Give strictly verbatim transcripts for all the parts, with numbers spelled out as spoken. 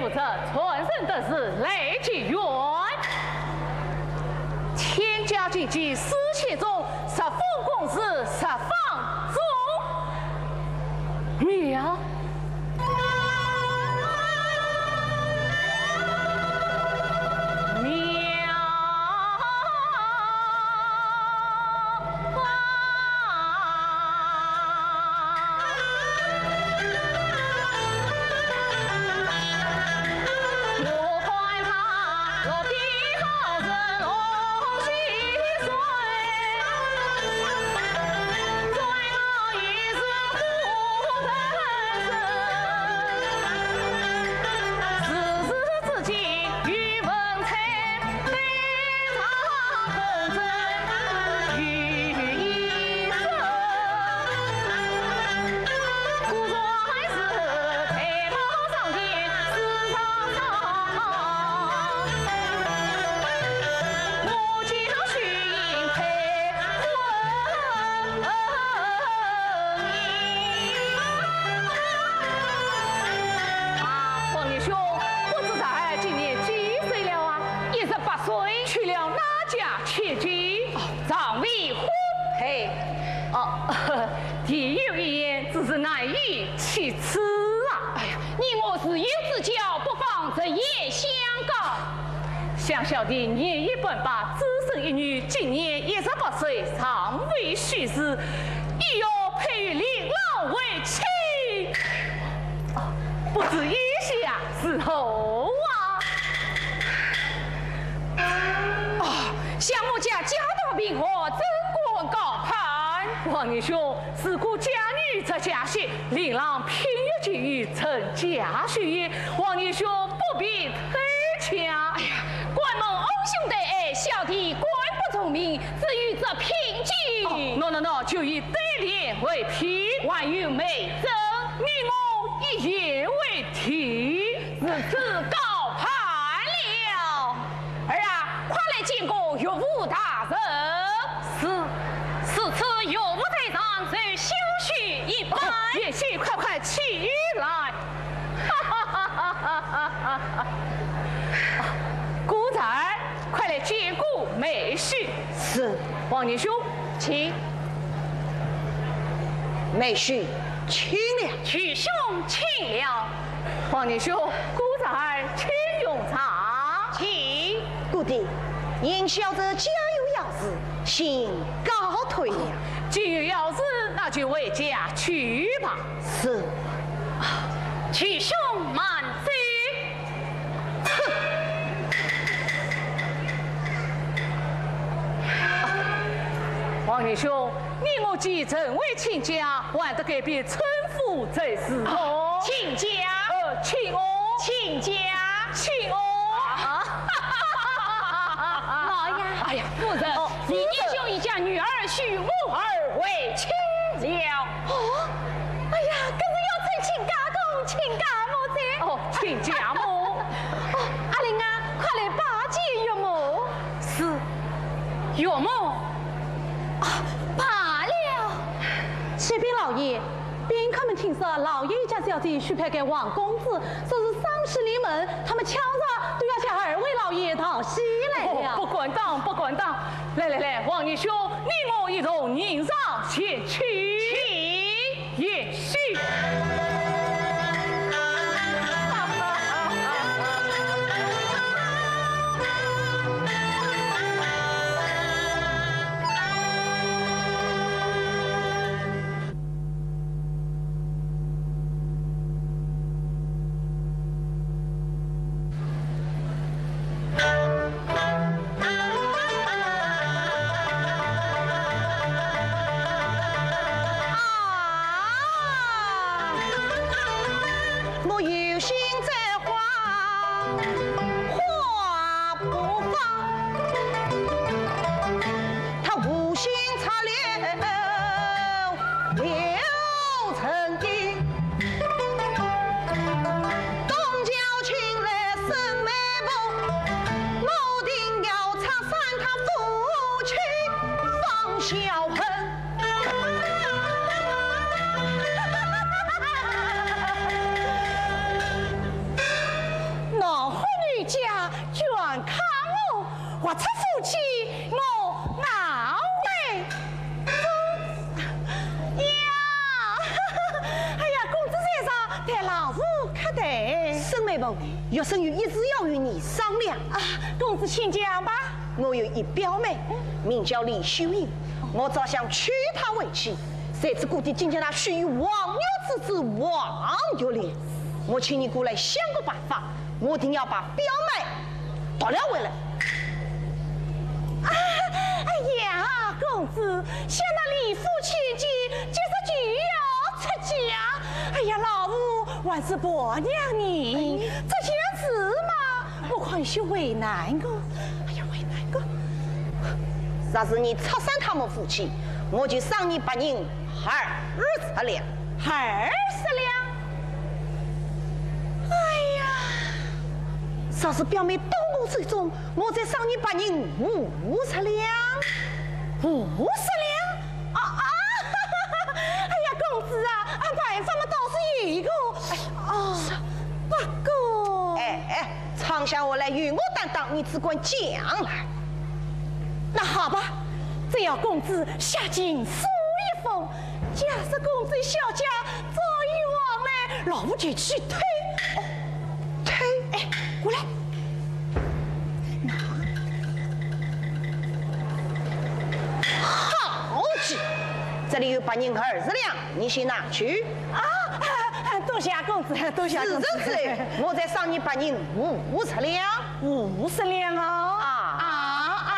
这传人的是来其远。千家千计思其中，十方公事十方中。妙。妙。 啊，王年兄，不知侄儿今年几岁了啊？一十八岁。娶了哪家千金？哦，尚未婚配。哦，地有一言，只是男以其次啊。哎呀，你我自幼之交，不妨直言相告。 想小弟年已半百，只生一女，今年一十八岁，尚未许字，意欲配与令郎为妻。哦，不知意下如何啊？哦，想我家家道贫寒，怎敢高攀？王年兄， 如果嫁女则嫁婿，令郎品学兼优，成家学业，王年兄不必推辞。哎呀，敢问翁兄大爱，小弟敢不从命，只有这聘金。哦，喏，喏，喏，就以对联为凭。还有媒证。你我一言为定。如此高攀了。 儿啊，快来见过岳父大人。是。此次岳父在上，就休叙一番。哦，贤婿快快起来。哈哈哈哈哈哈！啊，顾侄儿，快来见过妹婿。是。王年兄，请。妹婿，请了。舅兄请了。 王年兄，顾侄儿请用茶。请。顾弟，因小侄家有要事，先告退了。既有要事，那就回家去吧。是。舅兄慢走。哼！王年兄，你我既成为亲家，还得改变称 呼才是哦。亲家。呃，亲翁。亲家。亲翁。啊。老爷。哎呀，夫人，哦，夫人。李年兄已将女儿许我儿为亲了。哦，哎呀，搿是要成亲家公、亲家母哉。哦，亲家母。哦，阿林啊，快来拜见岳母。是，岳母。啊，罢了。启禀老爷， 宾客们听说老爷已将小姐许配给王公子，说是双喜临门，他们抢着都要向二位老爷道喜来了。哦，不敢当，不敢当。来来来，王年兄，你我一同迎上前去。请。贤婿。啊，我有心在花，花 不放，他无心插柳柳成荫。东郊请来沈眉凤，我定要拆散他夫妻方晓恒。不出夫妻，我熬为夫。呀，哎呀，公子在上，待老夫客待。沈媒婆，学生有一事要与你商量。啊，公子请讲吧。我有一表妹，名叫李秀英，我早想娶她为妻，谁知姑爹竟将她许与王府之子王玉林。我请你过来想个办法，我定要把表妹 夺了回来。啊，哎呀，公子，想那李府千金，今日就要出嫁。哎呀，老夫还是婆娘呢，哎，这件事嘛，我看有些为难我。哎呀，为难我。若是你拆散他们夫妻，我就赏你白银二十两。二十两？哎呀，若是表妹到我手中， 我再赏你白银五十两。五十两？啊啊！哎呀，公子啊，啊，办法嘛倒是有一个。哎，哦，不过……哎哎，闯下祸来由我担当，你只管讲来。那好吧，只要公子写情书一封，假使公子小姐早有往来，老夫就去退。哦，退？哎，过来。 好极，这里有白银二十两，你先拿去。啊，啊，多谢公子，多谢公子。事成之后，我再赏你白银五十两。五十两哦。啊。啊，啊。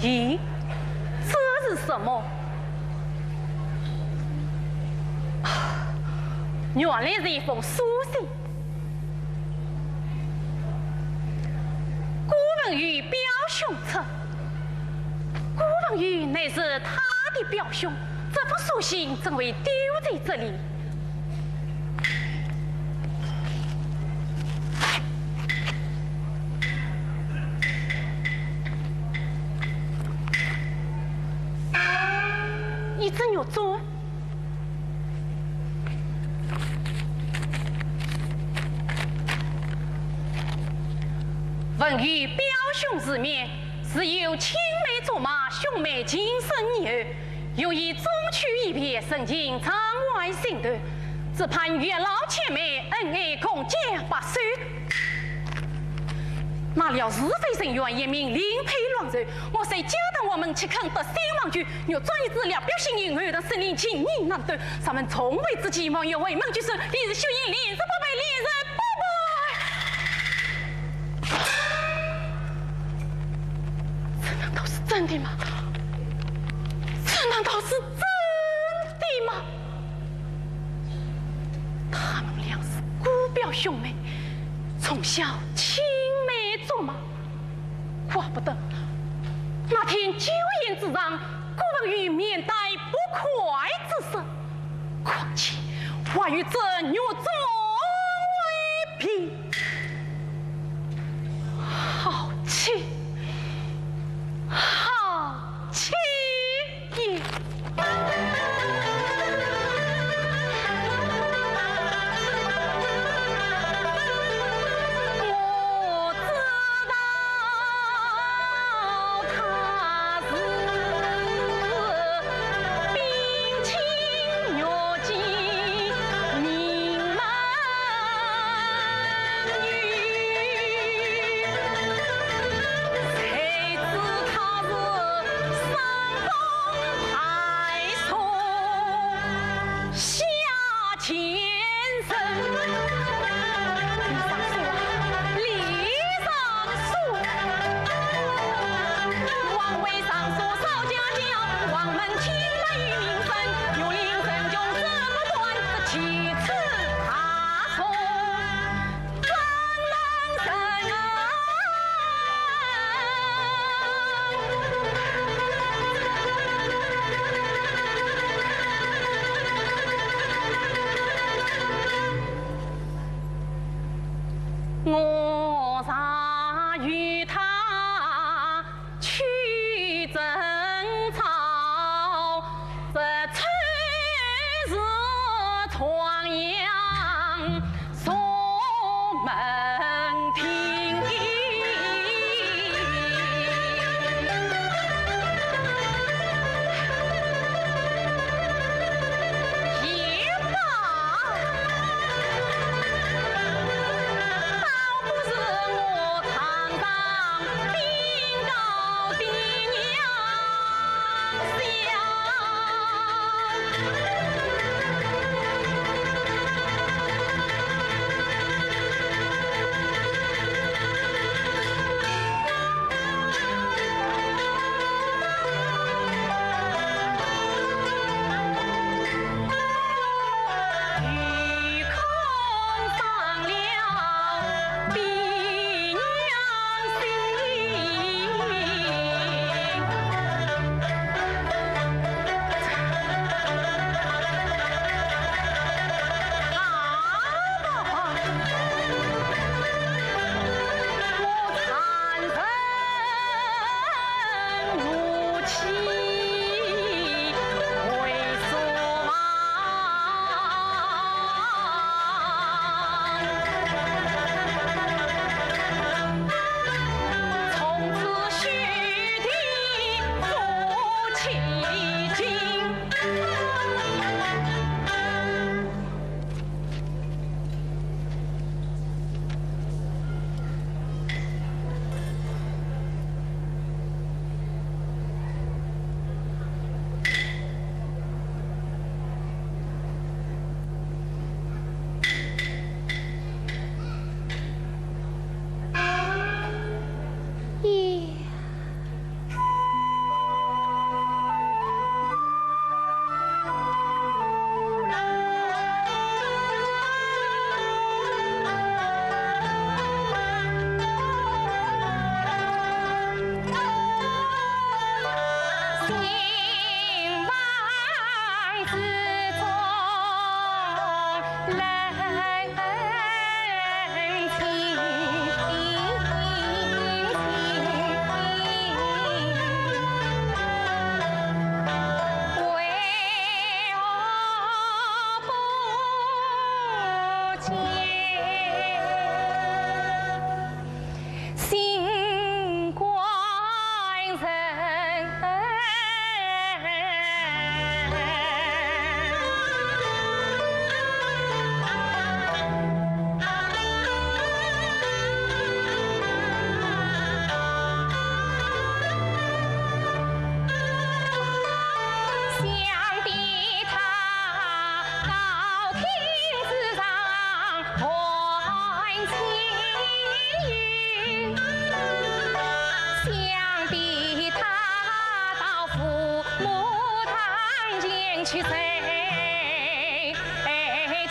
咦，这是什么？原来是一封书信。顾文友表兄出。顾文友乃是他的表兄，这封书信怎会丢在这里？ 一只玉簪。文友表兄之命，自幼青梅竹马，兄妹情深意厚， 愿以衷去一别，深情常怀心头。只盼月老牵媒，恩爱共结白首。哪料是非人愿，一命另配良人。我虽家道寒门，岂肯得新郎救？玉簪一只，聊表心意，藕断丝连，情意难断。上门从未知己，望月为媒举首，李氏绣鞋，李氏宝贝，李氏宝贝。 这难道是真的吗？这难道是真的吗？他们俩是姑表兄妹，从小青梅竹马，怪不得那天酒宴之上，顾文友面带不快之色。 况且还有这玉簪为凭，好气，好气也！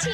自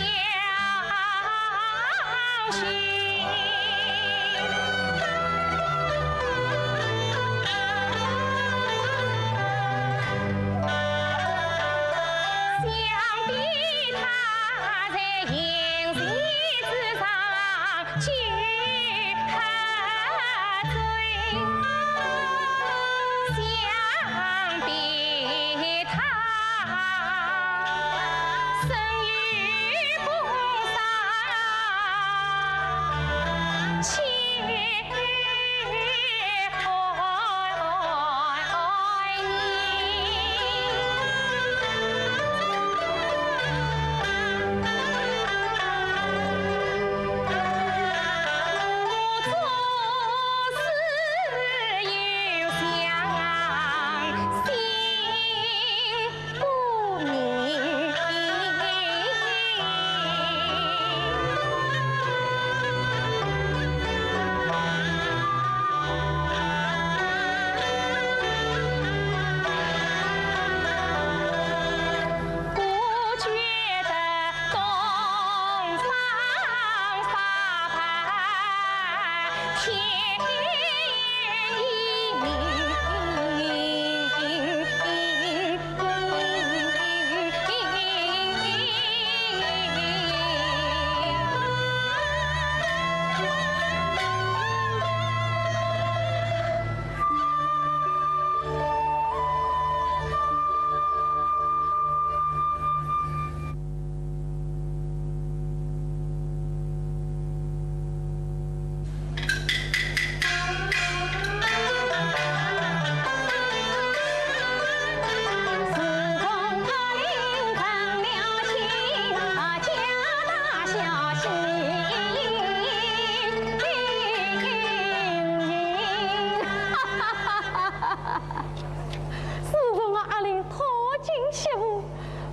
从我阿林讨进媳妇，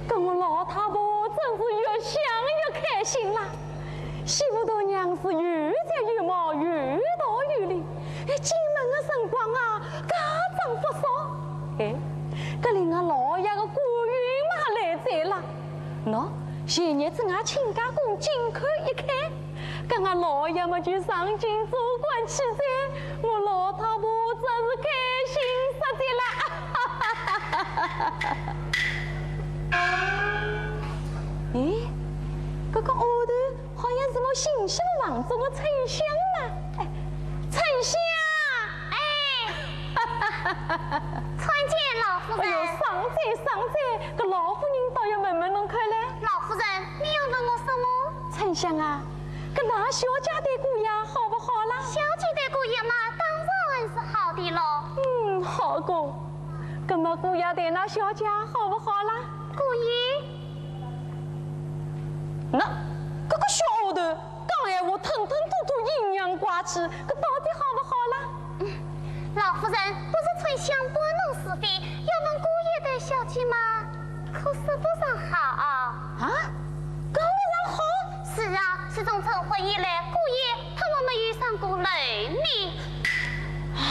搿我老太婆真是越想越开心啦。媳妇大娘是又帅又貌，又大又灵，哎，进门的辰光啊，嫁妆勿少。哎，搿另外老爷的官运嘛来哉啦。喏，前日子俺亲家公金口一开， 搿俺老爷么就上京做官去哉，我老太婆真是开心煞哉啦。咦，搿个丫头好像是我新修房中的春香嘛。哎，春香！哎，参见老夫人。哎哟，赏哉赏哉，搿老夫人倒要问问侬看嘞。老夫人，你要问我什么？春香啊， 搿㑚小姐对姑爷好勿好啦？小姐对姑爷嘛，当然是好的咯。嗯，好个。搿么姑爷对㑚小姐好勿好啦？姑爷？喏，搿个小丫头，讲闲话吞吞吐吐，阴阳怪气，搿到底好勿好啦？ 老夫人，不是春香搬弄是非，要问姑爷对小姐嘛，可说不上好。啊？讲勿上好？是啊，自从成婚以来，姑爷同我没有上过楼呢。啊？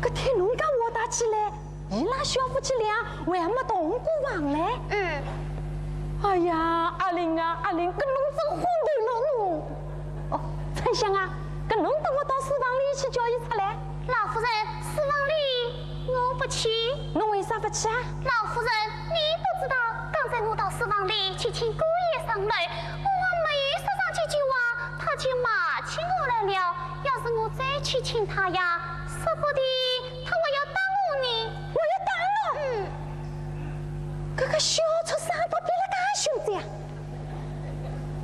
搿听侬讲话搭起来，伊拉小夫妻俩还没同过房嘞。嗯。哎呀，阿林啊，阿林，搿侬真昏头了侬。 哦，春香啊，搿侬搭我到书房里去叫伊出来。老夫人，书房里我不去。侬为啥勿去啊？老夫人，你不知道，刚才我到书房里去请姑爷上楼，我还没有说上几句话，他就骂起我来了。要是我再去请他呀，说不定他还要打我呢。还要打侬？嗯。搿个小畜生倒变了介凶哉啊！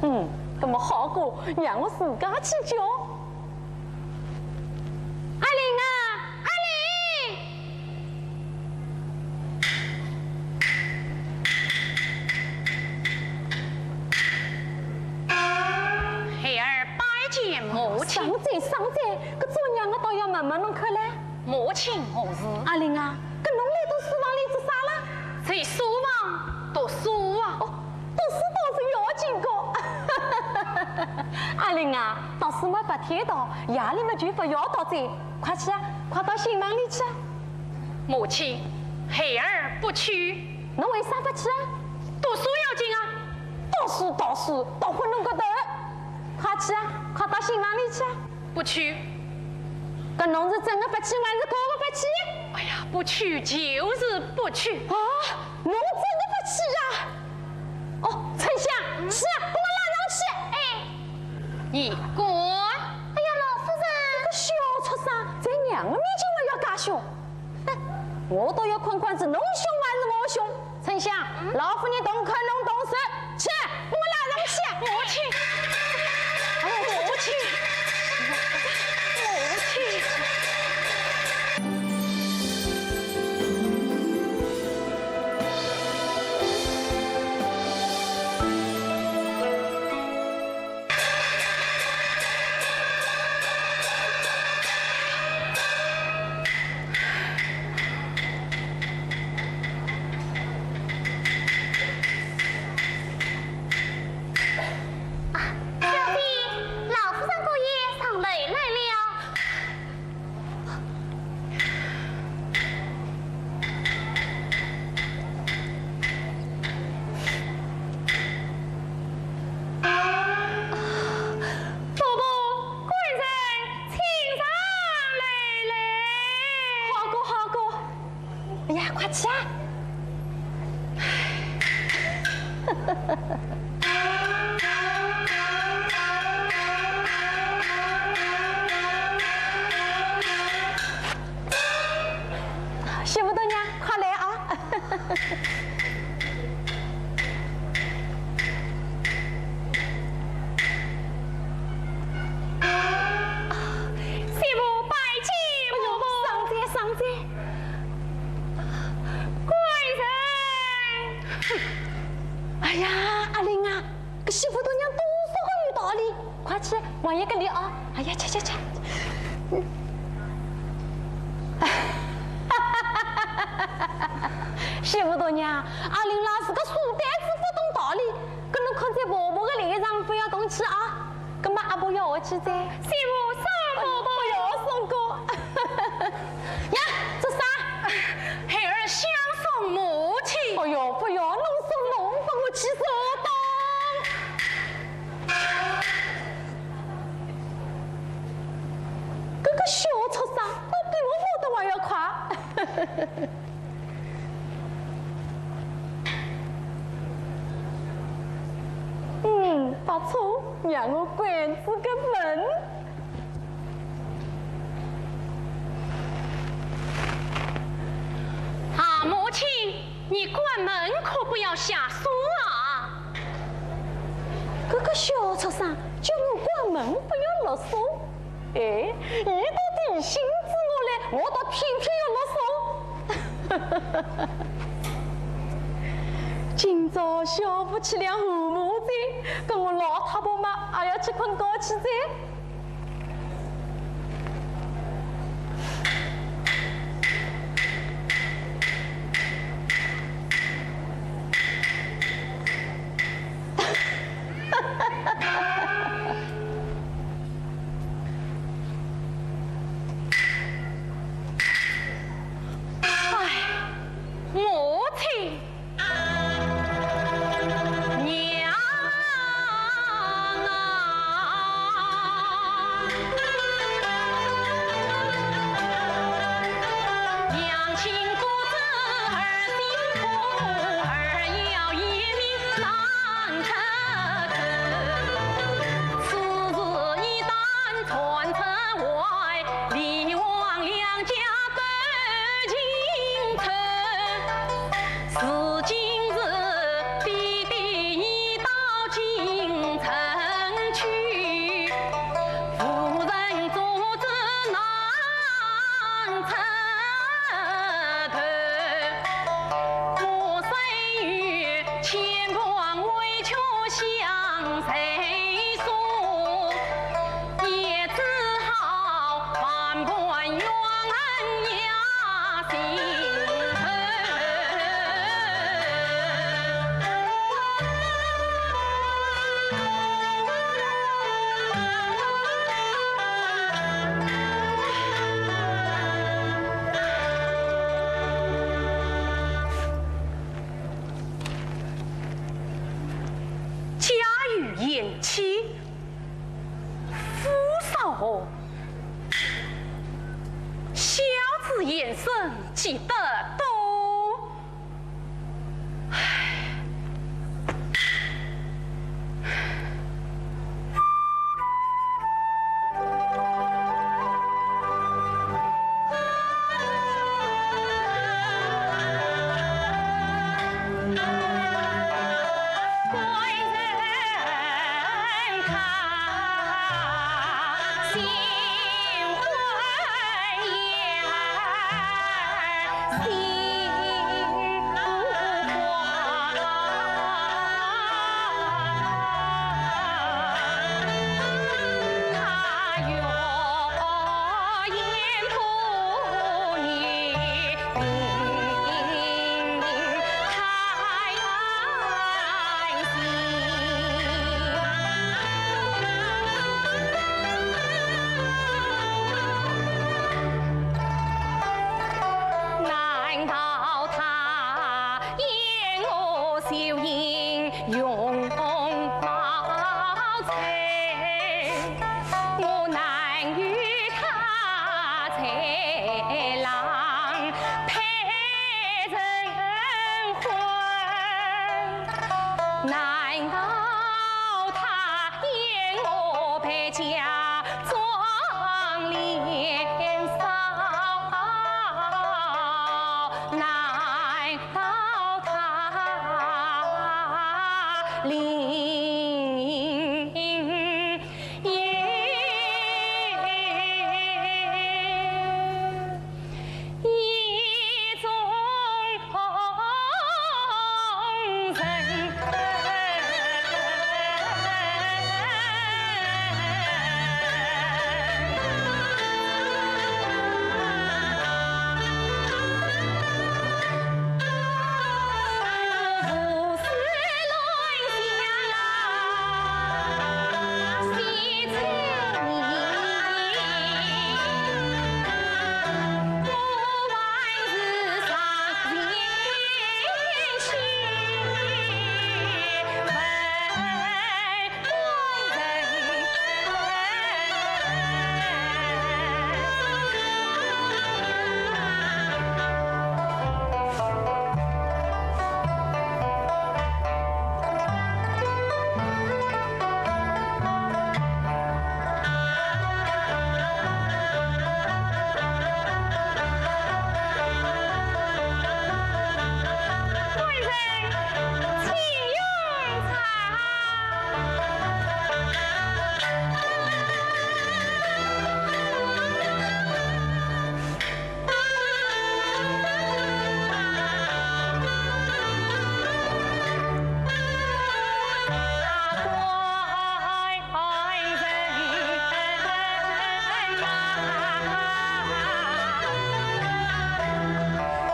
嗯，搿么好个，让我自家去叫。阿林啊，阿林！孩儿拜见母亲。赏哉，赏哉，搿做娘个倒要问问侬看嘞。 母亲何事？阿林啊，搿侬来到书房里做啥啦？在书房读书啊。哦，读书倒是要紧个。阿林啊，读书嘛白天读，夜里嘛就勿要读哉。快去啊，快到新房里去啊。母亲，孩儿不去。侬为啥勿去啊？读书要紧啊。读书到时倒昏侬个头。快去啊，快到新房里去啊。不去。搿侬是真个不去，还是假个不去？哎呀，不去就是不去。啊，侬真个不去啊？哦，春香，去啊，帮我拉上去。哎，你滚！哎呀，老夫人，搿小畜生，在娘个面前还要介凶。哼，我倒要看看是侬凶还是我凶。 春香，老夫人动口侬动手，去，帮我拉上去。母亲，哎呀，母亲，母亲。啊，小姐，老夫人姑爷上楼来了。 婆婆，官人请上楼来。好个，好个。哎呀，快去啊！媳妇大娘，快来啊！ 媳妇拜见婆婆。哎呦，赏赐，赏赐。官人。哎呀，阿林啊，搿媳妇大娘多少个有道理，快去还一个礼啊！哎呀，去去去。嗯。媳妇大娘，阿林啦是个书呆子，不懂道理，搿侬看在婆婆个脸上，不要动气啊。 葛末阿婆要下去哉。媳妇送婆婆。哎呦，不要送个。呀，这啥？孩儿相送母亲。哎呦，不要弄送侬，把我气死了。搿个小畜生，倒比我跑得还要快。 嗯，不错，让我关仔个门。啊，母亲，你关门可不要下锁啊！搿个小畜生，叫我关门不要落锁。 哎，伊倒提醒仔我嘞，我倒偏偏要落锁。今朝小夫妻俩和睦哉，搿我老太婆嘛，也要去困觉去哉。 哎，母亲，娘啊！贤妻，夫少何？孝子贤孙积德多。 难道他嫌我秀英容貌醜？我难与他才郎配成婚。难道他嫌我配嫁妆奁少？难道他另有意中人？官人，请用茶。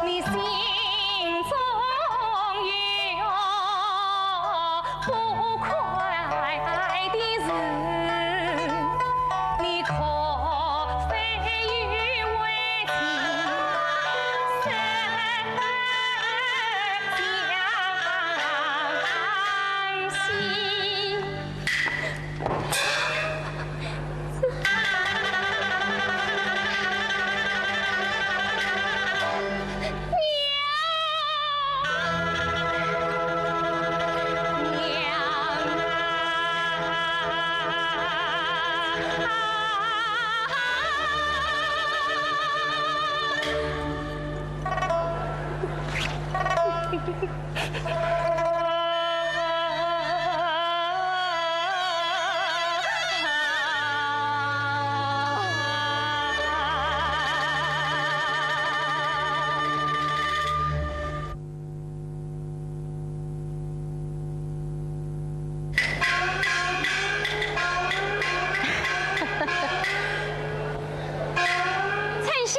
你心中有 不快的事，你可否与为妻商量些？ 春香，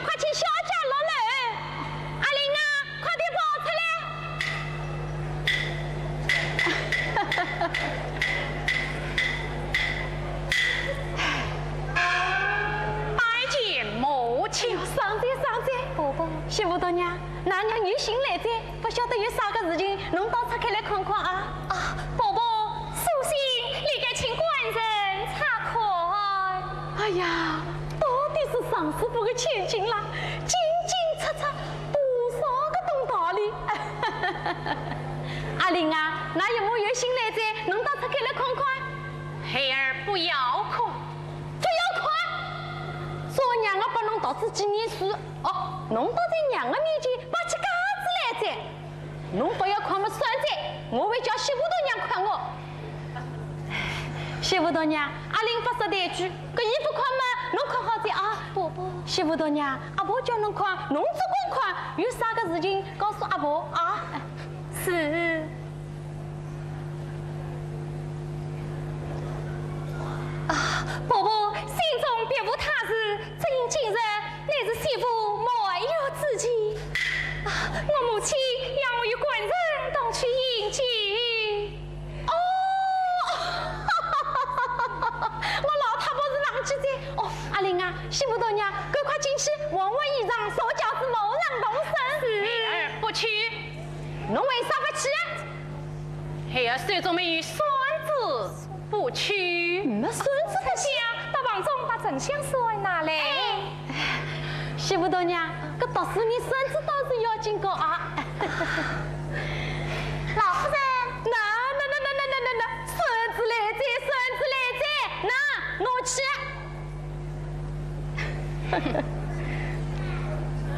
快请小姐落楼。阿林啊，快点跑出来。拜见母亲。哎呦，商姐，商姐。婆婆。媳妇大娘，㑚娘有信来哉，不晓得有啥个事情，侬倒拆开来看看啊。啊，婆婆，书信玲啊，㑚岳母有信来哉，侬倒拆开来看看。孩儿不要看。不要看？做娘个拨侬读书几年书，哦，侬倒在娘个面前摆起架子来哉。侬不要看么算哉，我会叫媳妇大娘看我。媳妇大娘，阿玲勿识抬举，搿伊勿看么，侬看好哉啊。婆婆。媳妇大娘，阿婆叫侬看，侬只管看，有啥个事情告诉阿婆啊。 是。啊，婆婆，心中别无他事，只因今日乃是媳妇满月之期。啊，我母亲要我与官人同去饮酒。哦，我老太婆是忘记哉。哦，阿玲啊，媳妇大娘，赶快进去，换换衣裳，坐轿子，马上动身。是。孩儿不去。 侬为啥勿去啊？孩儿手中没有扇子，不去。没扇子勿去？到房中把沉香扇拿来。哎。媳妇大娘，搿读书人扇子倒是要紧个啊。老夫人。喏，喏，喏，扇子来哉，扇子来哉，喏，拿去。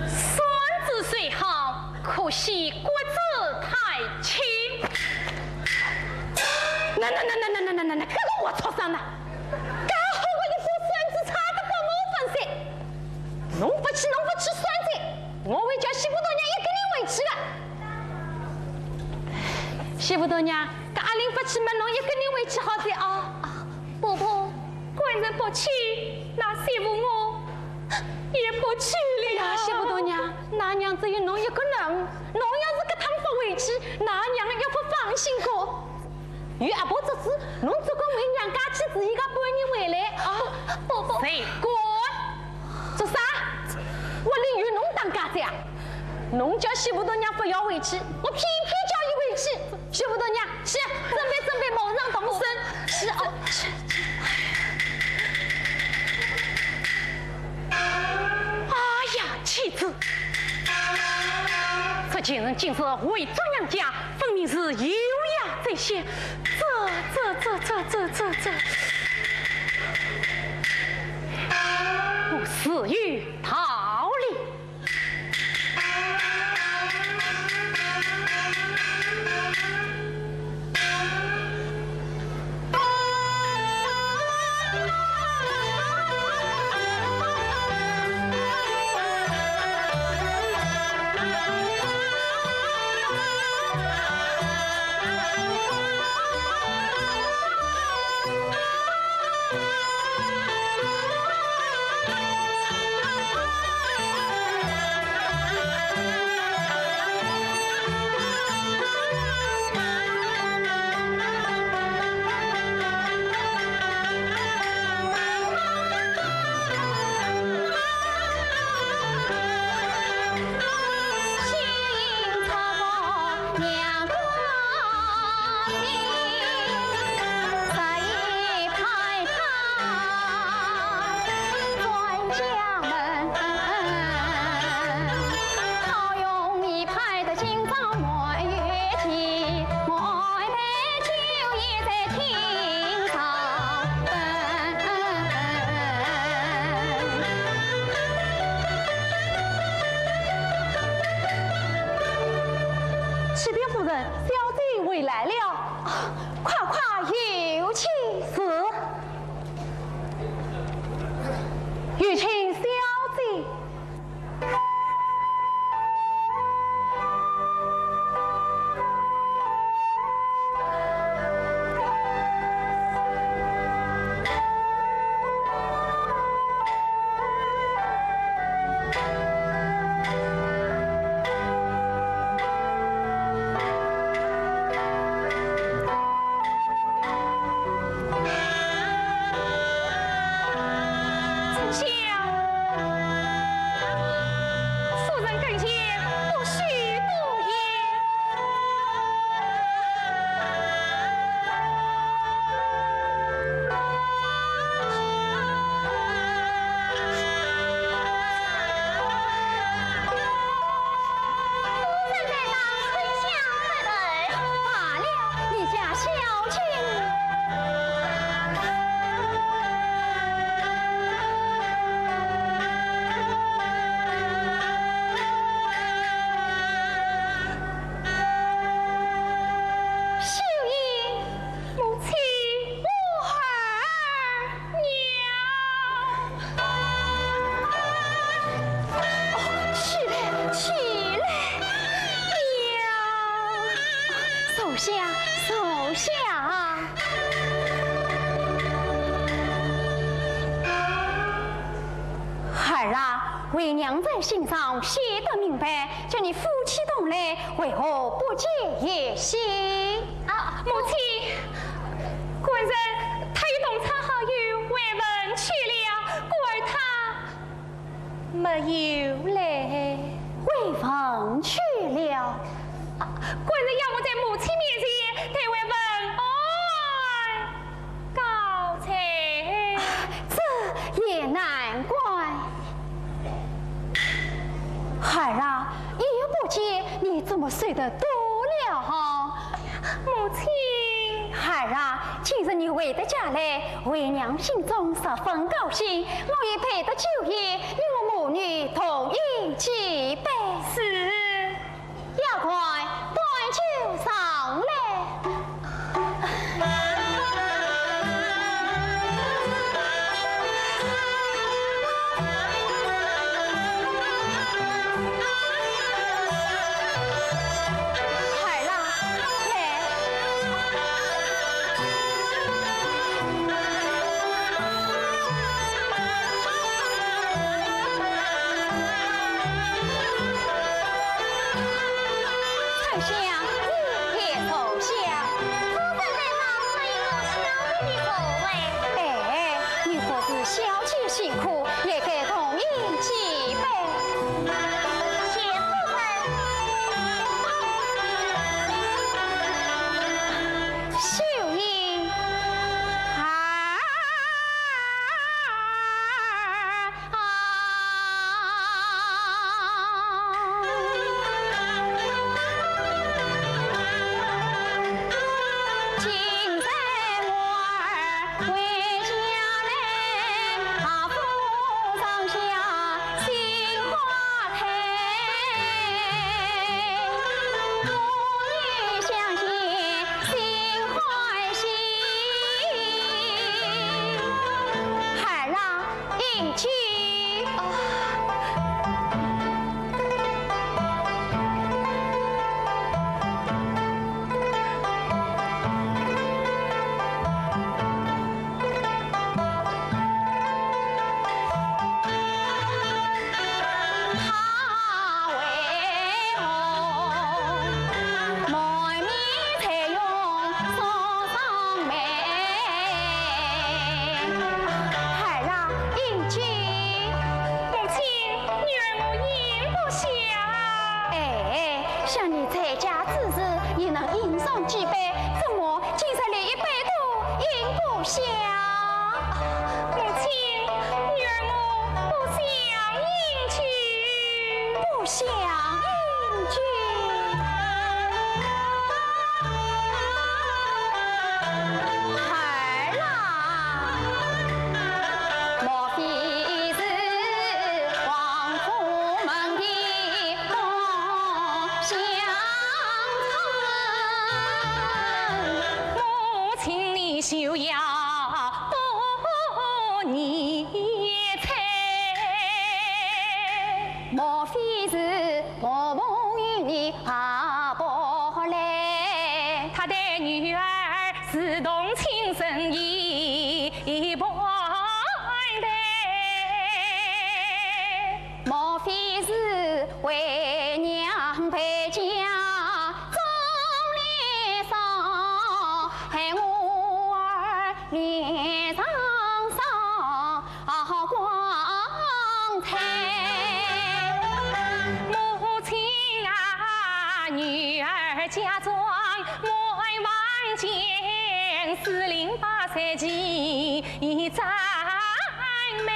扇子虽好，可惜骨子太轻。那那那那那那那那，搿个活畜生呐，介好个一把扇子拆得拨我粉碎。侬勿去，侬勿去扇子，我会叫媳妇大娘一个人回去的。媳妇大娘，搿阿玲勿去么，侬一个人回去好哉啊。啊，婆婆， 官人不去，那媳妇我也不去了。哎呀，媳妇大娘，㑚娘只有侬一个人，侬要是搿趟勿回去，㑚娘也勿放心个。有阿婆做主，侬只管回娘家去住一个半日回来啊。婆婆。谁管？做啥？屋里有侬当家哉啊？侬叫媳妇大娘勿要回去，我偏偏叫伊回去。 媳妇大娘，去，准备准备，马上动身，去哦，去，去。哎呀，妻子，这贱人竟是回转娘家，分明是有雅在先。这，这，这，这，这，这，这，我自有道理。启禀夫人，小姐回来了。啊，快快有请。是。有请小姐。为娘在信上写得明白，叫你夫妻同来，为何不见贤婿？啊，母亲，官人他与同窗好友回文去了，故而他没有来。回文去了？啊，官人要我在母亲面前代为问安。 告辞。这也难怪。孩儿啊，一日不见，你怎么瘦得多了啊？母亲。孩儿啊，今日你回得家来，为娘心中十分高兴，我已备得酒宴，你我母女同饮几杯。是。 丫鬟，端酒上来。孩儿啊，来。 春香，你也坐下。夫人在旁，可以坐小姐的座位。哎，你服侍小姐辛苦，也该同饮几杯。谢夫人。秀英。啊。 孩儿啊， 饮酒。孩儿啊，饮酒。母亲，女儿我饮不下。哎，想你在家之时，也能饮上几杯，怎么今日连一杯都饮不下？母亲，女儿我不想饮酒。 不想饮酒。孩儿啊。莫非是王府门第东乡村？母亲你休要 不疑猜。莫非是婆婆与你阿婆来？她待女儿如同亲生一般待。 莫非是为娘陪嫁妆奁上，害我儿脸上伤光彩？母亲啊，女儿嫁妆满房间，四邻八舍齐 赞美。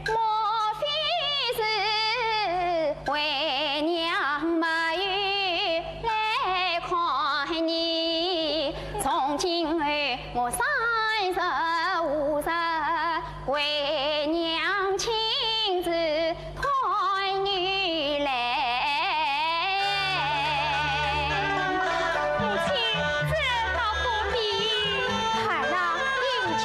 莫非是为娘没有来看你？从今后我三日五日为娘亲自 团圆来。母亲，这倒不必。孩儿啊，饮酒。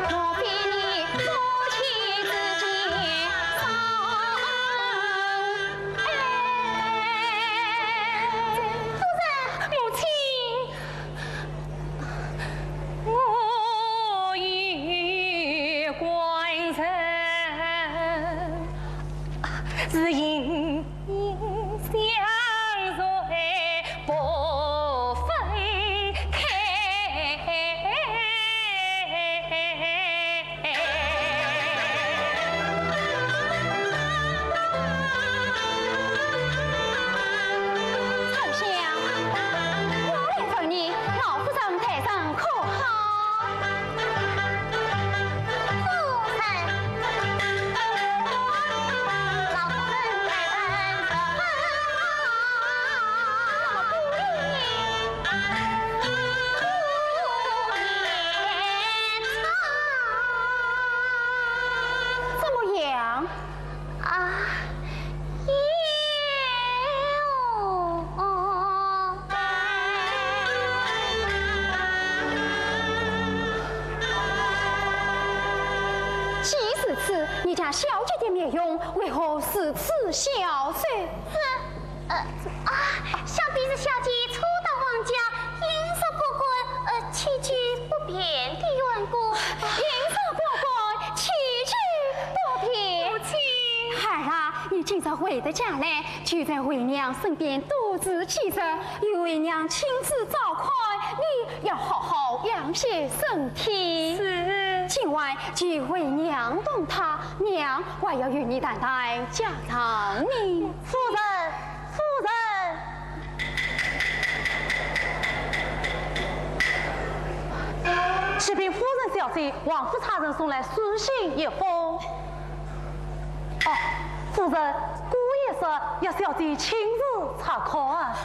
莫非你夫妻之间伤只因相随不分开。怎么样？ 啊，哟。既如此，你家小姐的面容为何如此消瘦？这，呃，啊，想必是小姐初到王家，饮食不规，呃，起居不便的缘故。饮食不规，起居不便。母亲。孩儿啊， 你今日回得家来，就在为娘身边多住几日，与为娘亲自照看，你要好好养些身体。是。今晚就为娘同她，娘还要与你谈谈家常呢。夫人，夫人。启禀夫人小姐，王府差人送来书信一封。 哦，夫人，姑爷说要小姐亲自查看。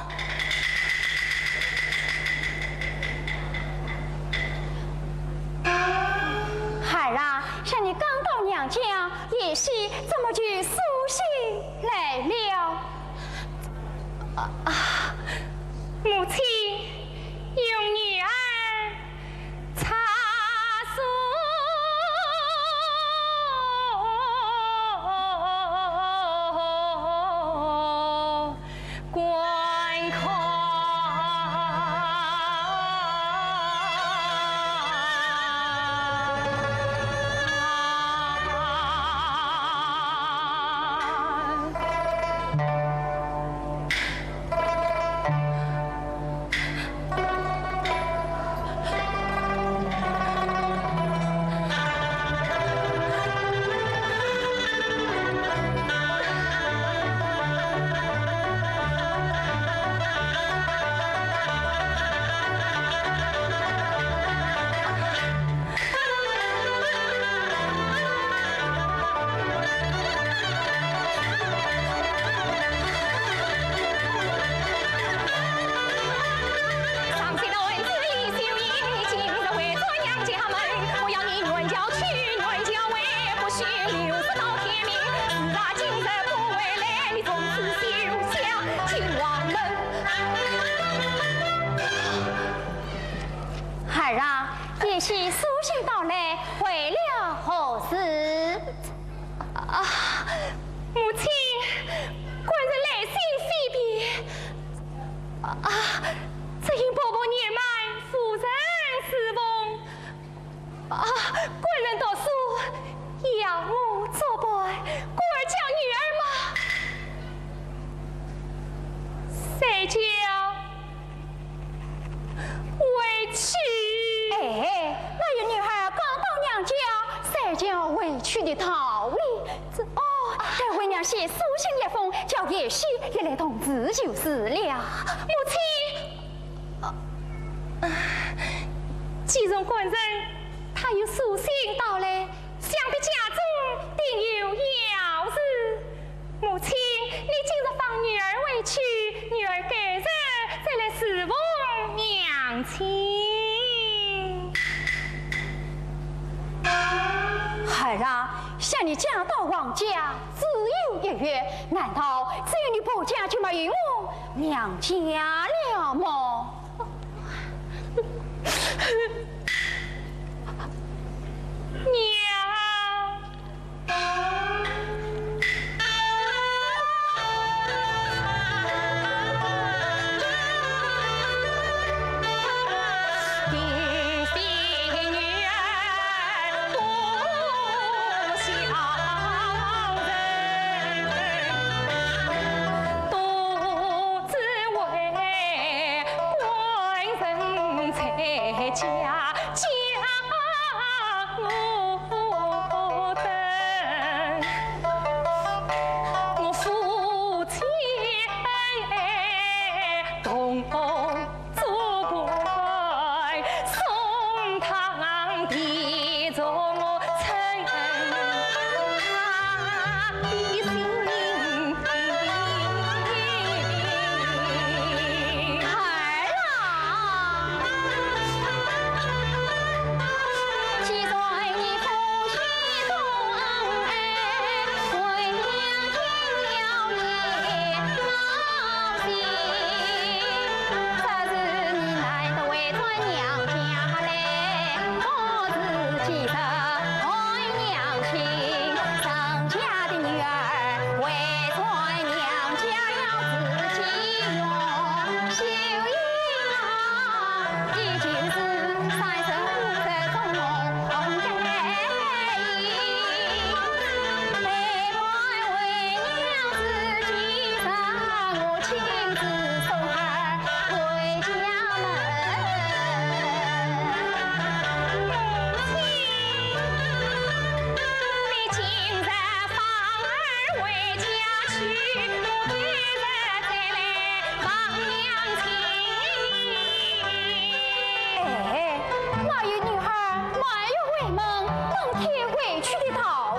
孩儿啊，想你刚到娘家，贤婿怎么就书信来了？啊，母亲，容女儿 查书。孩儿啊，贤婿书信到来，为了何事？啊，母亲，官人来信非别。啊，只因婆婆年迈，无人侍奉。 啊，官人读书，要我作伴，故而叫女儿嘛，随叫回去。哎，哪有女儿刚到娘家，随叫回去的道理？这，哦，待为娘写书信一封，叫贤婿也来同住就是了。母亲， 既然官人他有书信到来，想必家中定有要事。母亲，你今日放女儿回去，女儿改日再来侍奉娘亲。孩儿啊，想你嫁到王家只有一月，难道只有你婆家就没有我娘家了么？ 娘。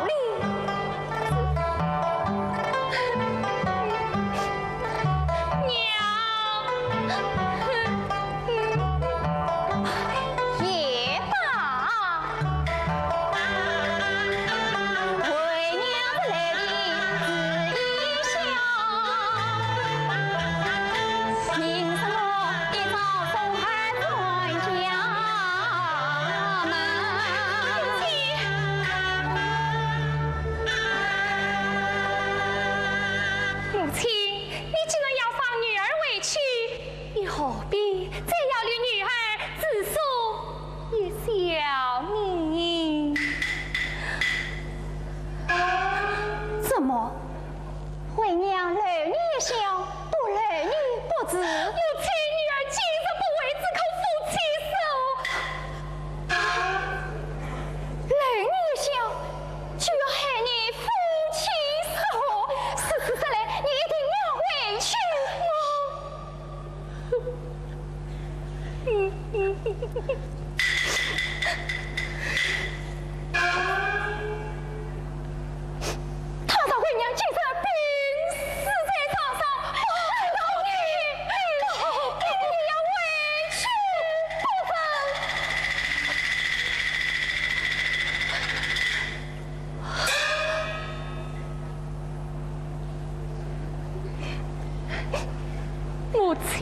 娘，也罢。为娘是来的是一笑，凭什么一朝送儿转家门？ 母亲，你既然要放女儿回去，你何必再要与女儿自诉一笑呢？怎么，为娘留你一笑，不留你不自？母亲，女儿今日不回，只可夫妻守。 留你一笑，就要害你夫妻失和。如此说来，你一定要回去。倘若为娘今日病死在床上，我求你，你一定要回去不成？ 母亲。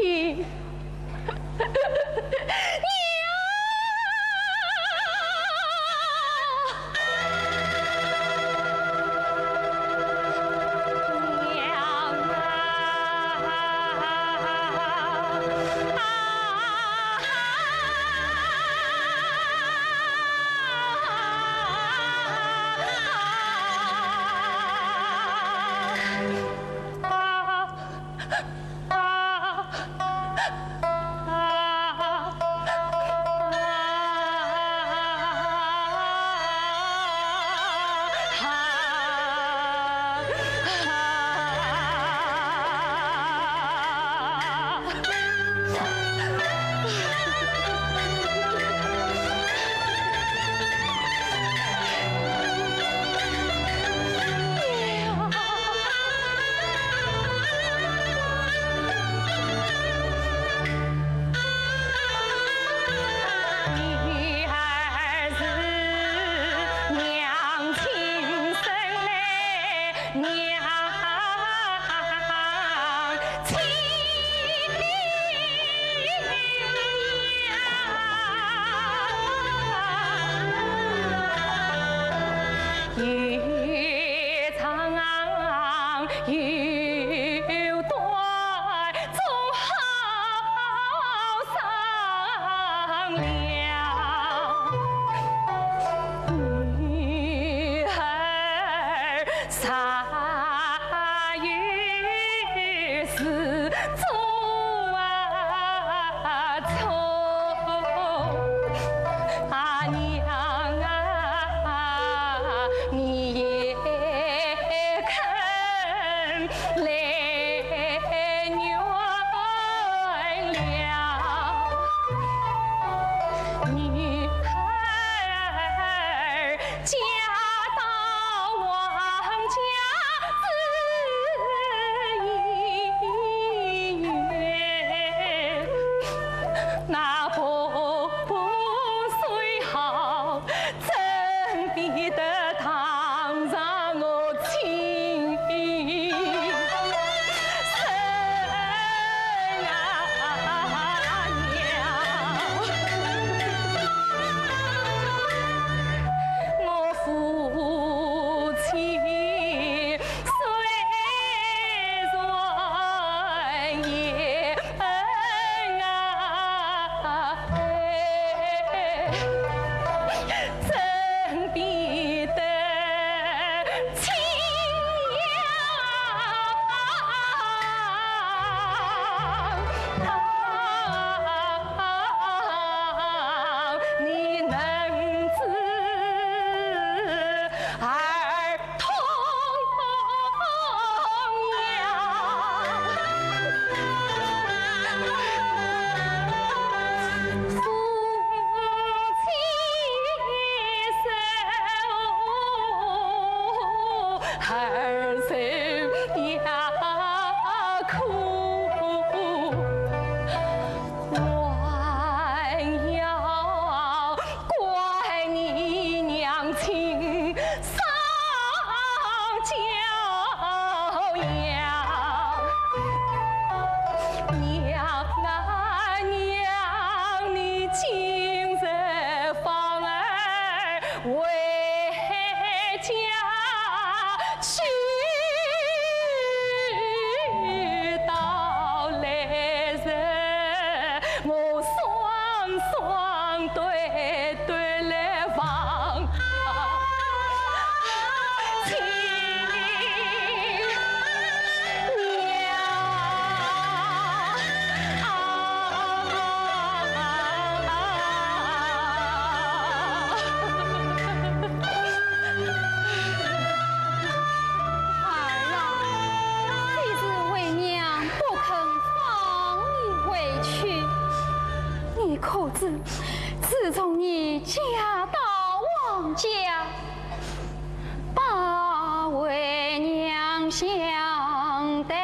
儿啊，既是为娘不肯放你回去，你可知，自从你嫁到王家，把为娘相待。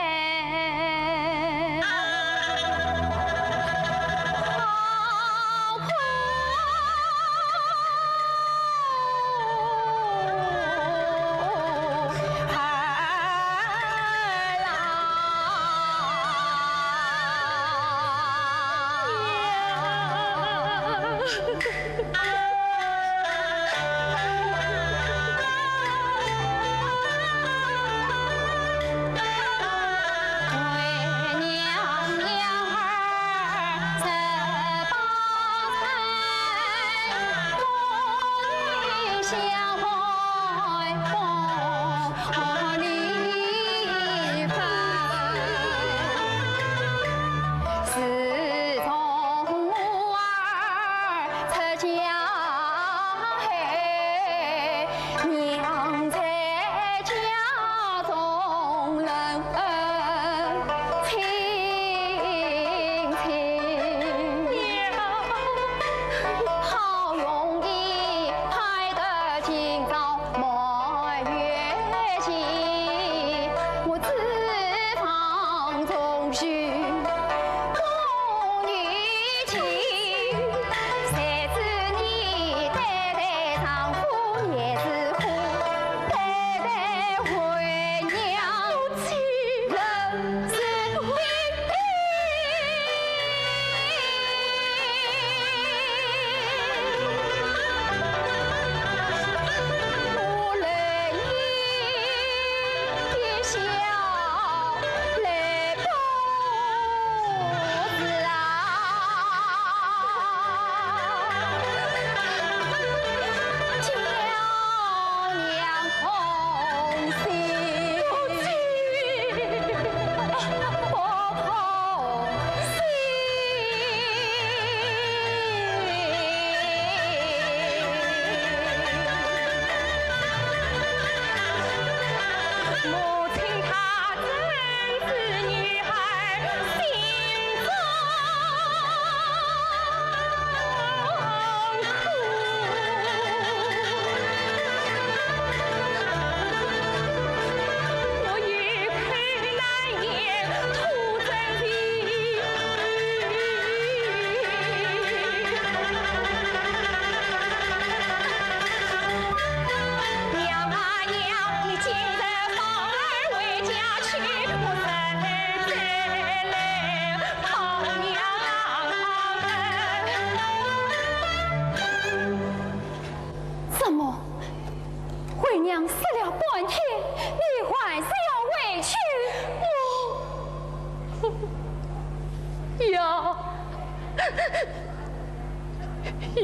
怎么？为娘说了半天，你还是要回去？我要，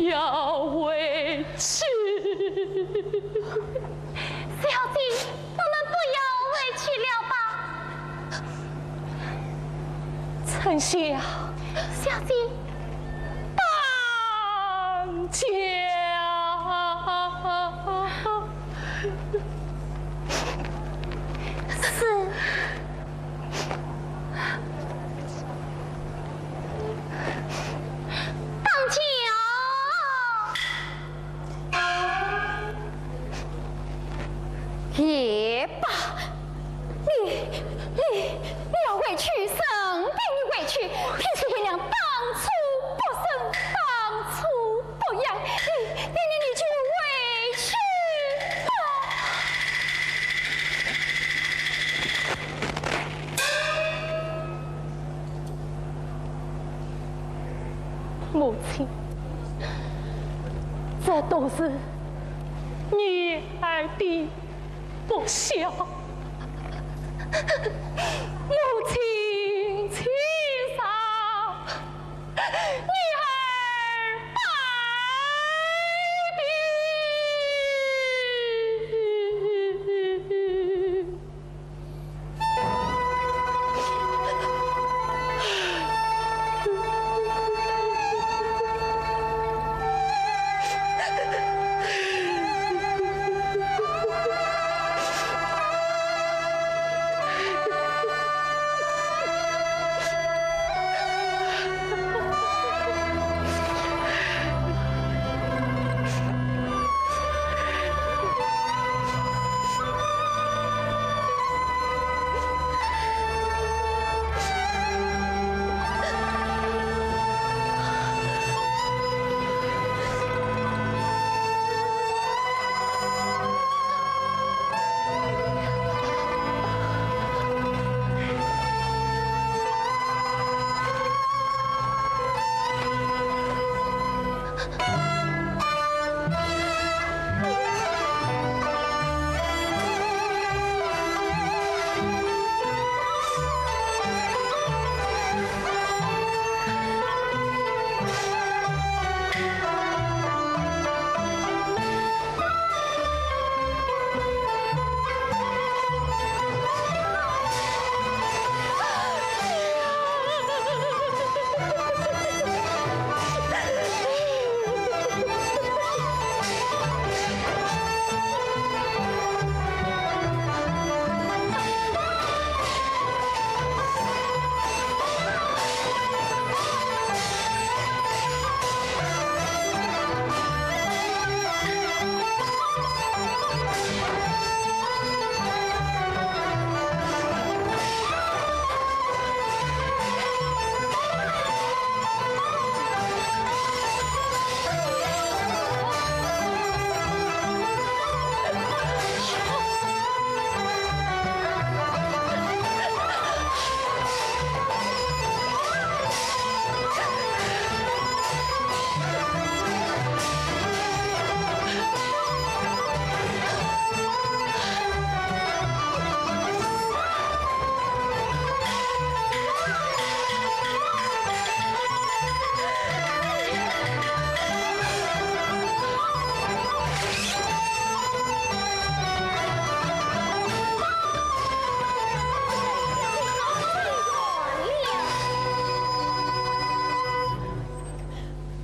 要回去。小姐，我们不要回去了吧？ 春香。小姐。当家。是。当家。也罢，你，你，你要回去，任凭你回去，凭什么当初不生，当初不养？你，你，你，你就回去吧。 母亲，这都是女儿的不孝。母亲，请饶，女儿拜别。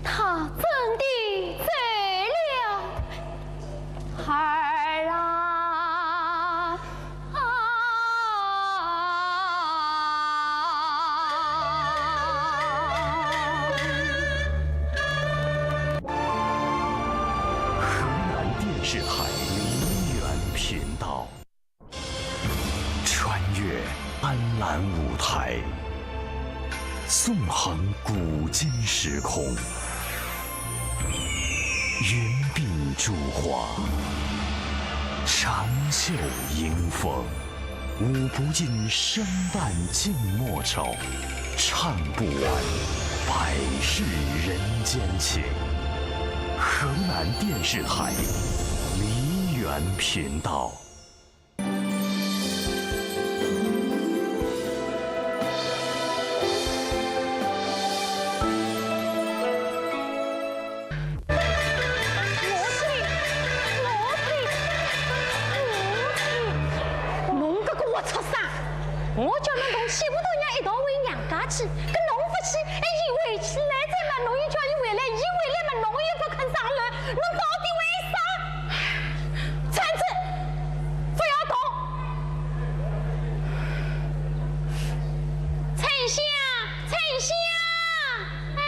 他真的走了，孩儿啊！啊！河南电视台梨园频道。 穿越斑斓舞台，纵横古今时空。云鬓珠花，长袖迎风，舞不尽生旦净末丑，唱不完百世人间情。河南电视台梨园频道。 侬搿个活畜生！我叫侬同西湖大娘一道回娘家去，搿侬勿去，还伊回去，倷再问侬，伊叫伊回来，伊回来嘛，侬又勿肯上楼，侬到底为啥？ 站住！不要动！丞相，丞相！哎！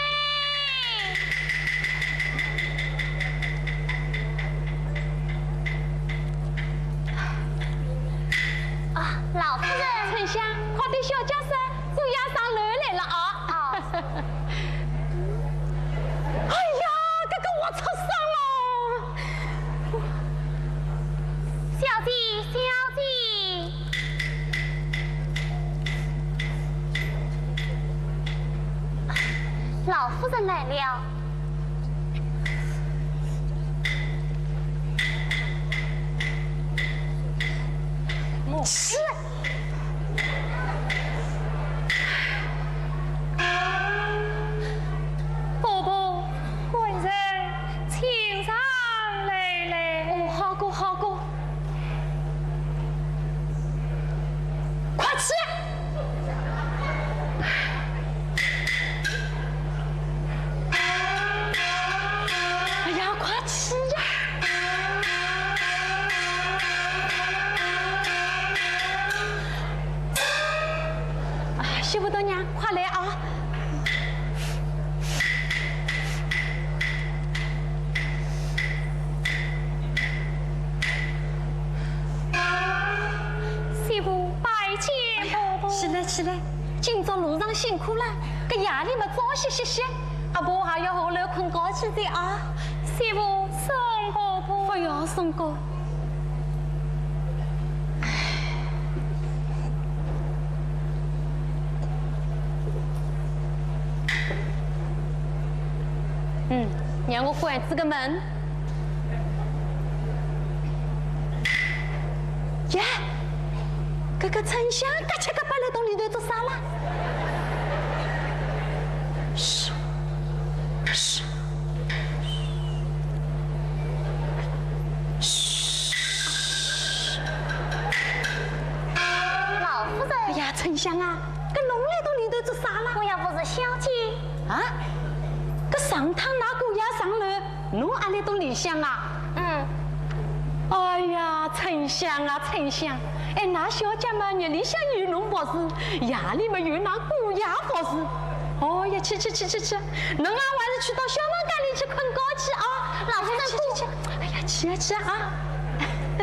老夫人。春香，快对小姐说，姑爷上楼来了啊。哦。哎呀，搿个活畜生哦！小姐，小姐。老夫人来了。是。 婆婆，官人请上楼来。哦，好个，好个。快去！哎呀，快去呀！ 啊，媳妇大娘，快来啊！媳妇拜见婆婆。起来，起来，今朝路上辛苦了，搿夜里么早些歇歇，阿婆还要下楼困觉去的啊。媳妇送婆婆。不要送个。 嗯，让我关仔个门。呀，搿个春香嘎七嘎八来到里头做啥啦？嘘，嘘。 老夫人。哎呀，春香啊，搿侬来到里头做啥啦？我也不是小姐。啊？搿上趟㑚姑爷上楼，侬也来到里向啊？嗯。哎呀，春香啊，春香，哎，㑚小姐嘛，日里向有侬服侍，夜里嘛有㑚姑爷服侍。哦呀，去去去去去，侬啊，还是去到小房间里去困觉去啊。老夫人，去去去。 哎呀，去啊去啊，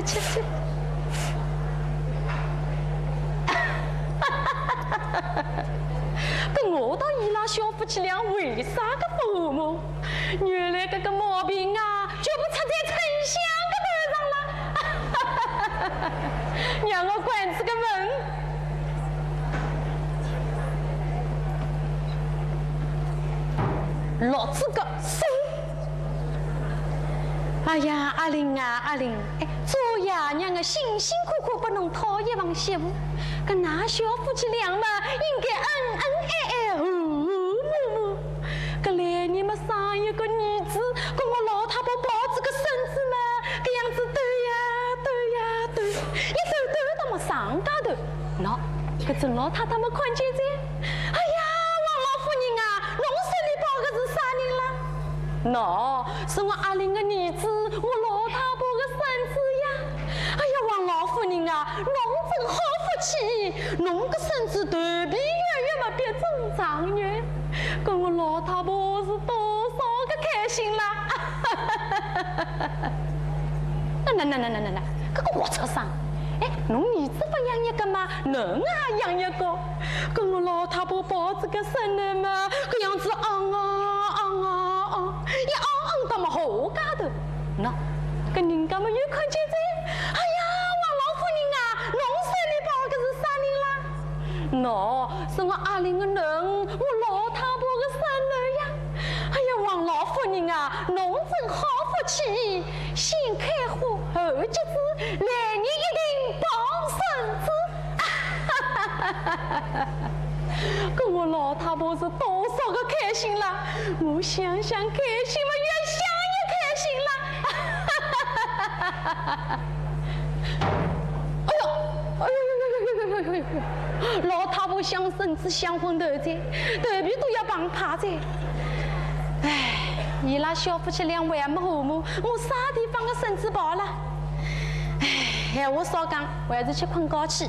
去去。搿我倒伊拉小夫妻俩为啥个勿和睦？原来搿个毛病啊，全部出在春香个头上了。让我关仔个门。落仔个手。 哎呀，阿玲啊，阿玲，哎，做爷娘的辛辛苦苦拨侬讨一房媳妇，搿㑚小夫妻俩嘛，应该恩恩爱爱，和和睦睦。搿来年么生一个儿子，搿我老太婆抱仔个孙子嘛，搿样子斗呀斗呀斗，一斗斗到么上街头，喏，搿郑老太太么看见哉，哎呀，王老夫人啊，侬手里抱个是啥人啦？ 喏，是我阿玲个儿子，我老太婆个孙子呀。哎呀，王老夫人啊，侬真好福气，侬个孙子头皮圆圆嘛，必中状元，搿我老太婆是多少个开心啦！那那那那那那那，搿个活畜生！哎，侬儿子勿养一个嘛，囡也养一个。搿我老太婆抱仔个孙囡嘛，搿样子昂啊昂啊昂， 一昂昂到么后街头，喏，搿人家么又看见哉。哎呀，王老夫人啊，侬手里抱个是啥人啦？喏，是我阿玲个囡，我老太婆个孙囡呀。哎呀，王老夫人啊，侬真好福气，先开花后结子，来年一定抱孙子。 搿我老太婆是多少个开心啦！我想想开心嘛，越想越开心啦！哎呦，哎呦呦呦呦呦呦呦呦！老太婆想孙子想昏头哉，头皮都要碰趴哉。唉，伊拉小夫妻俩还没和睦，我啥地方个孙子抱啦？唉，闲话少讲，我还是去困觉去。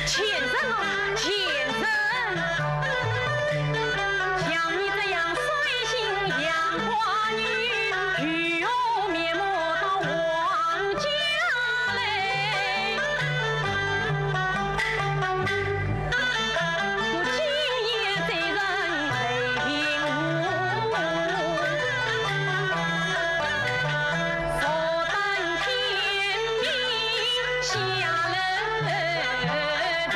贱人啊，贱人！像你这样水性杨花女，如何面目到王家来？我今夜这人泪盈盈，坐等天明下楼台。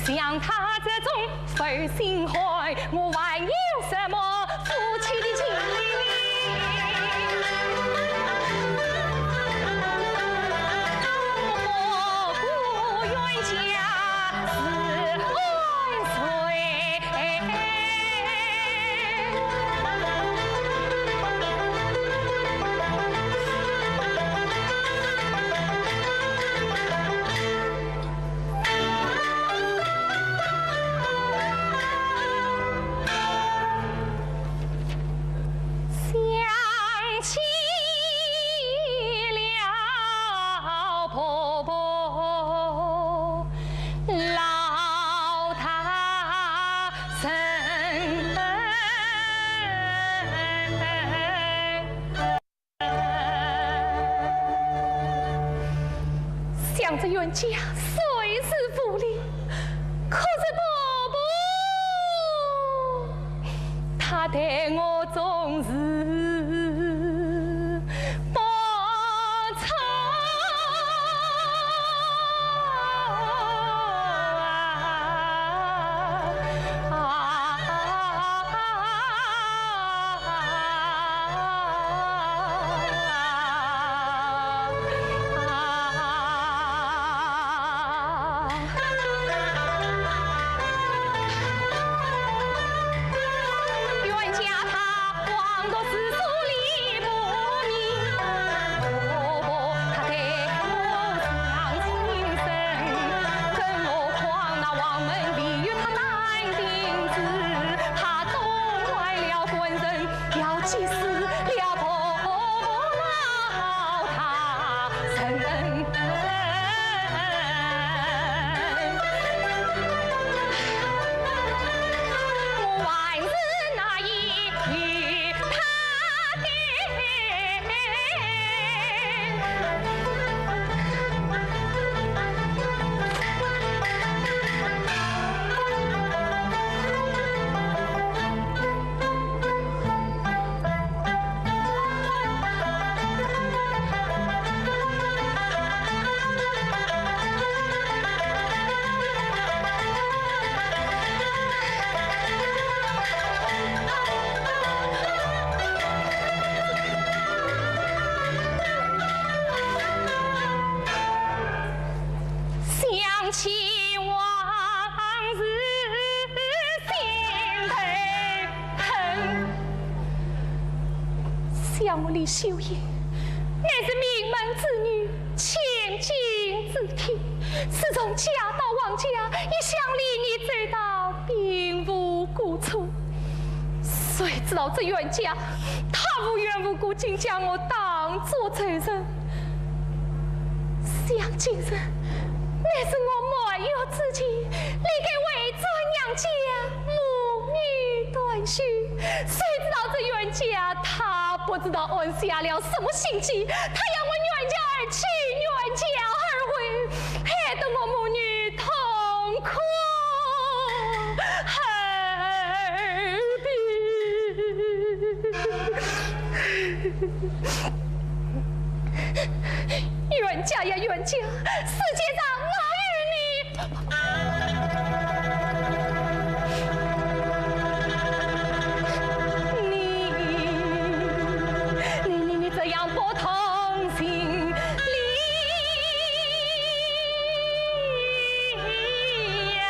像他这种负心汉，我还有什么夫妻的情？我不顾冤家是万岁。这冤家虽是无礼，可是婆婆她待我总是不错啊。 想起往事，心头 想我李秀英，乃是名门之女，千金之体，自从嫁到王家，一向礼仪周到，并无过错。谁知道这冤家，他无缘无故竟将我当作仇人。想今日，乃是我满月之期，理该回转娘家，母女团聚。 谁知道这冤家，他不知道安下了什么心计，他要我冤家而去，冤家而回，害得我母女痛苦而别。冤家呀冤家，世界上哪有你 你，你，你，你这样不通情理呀！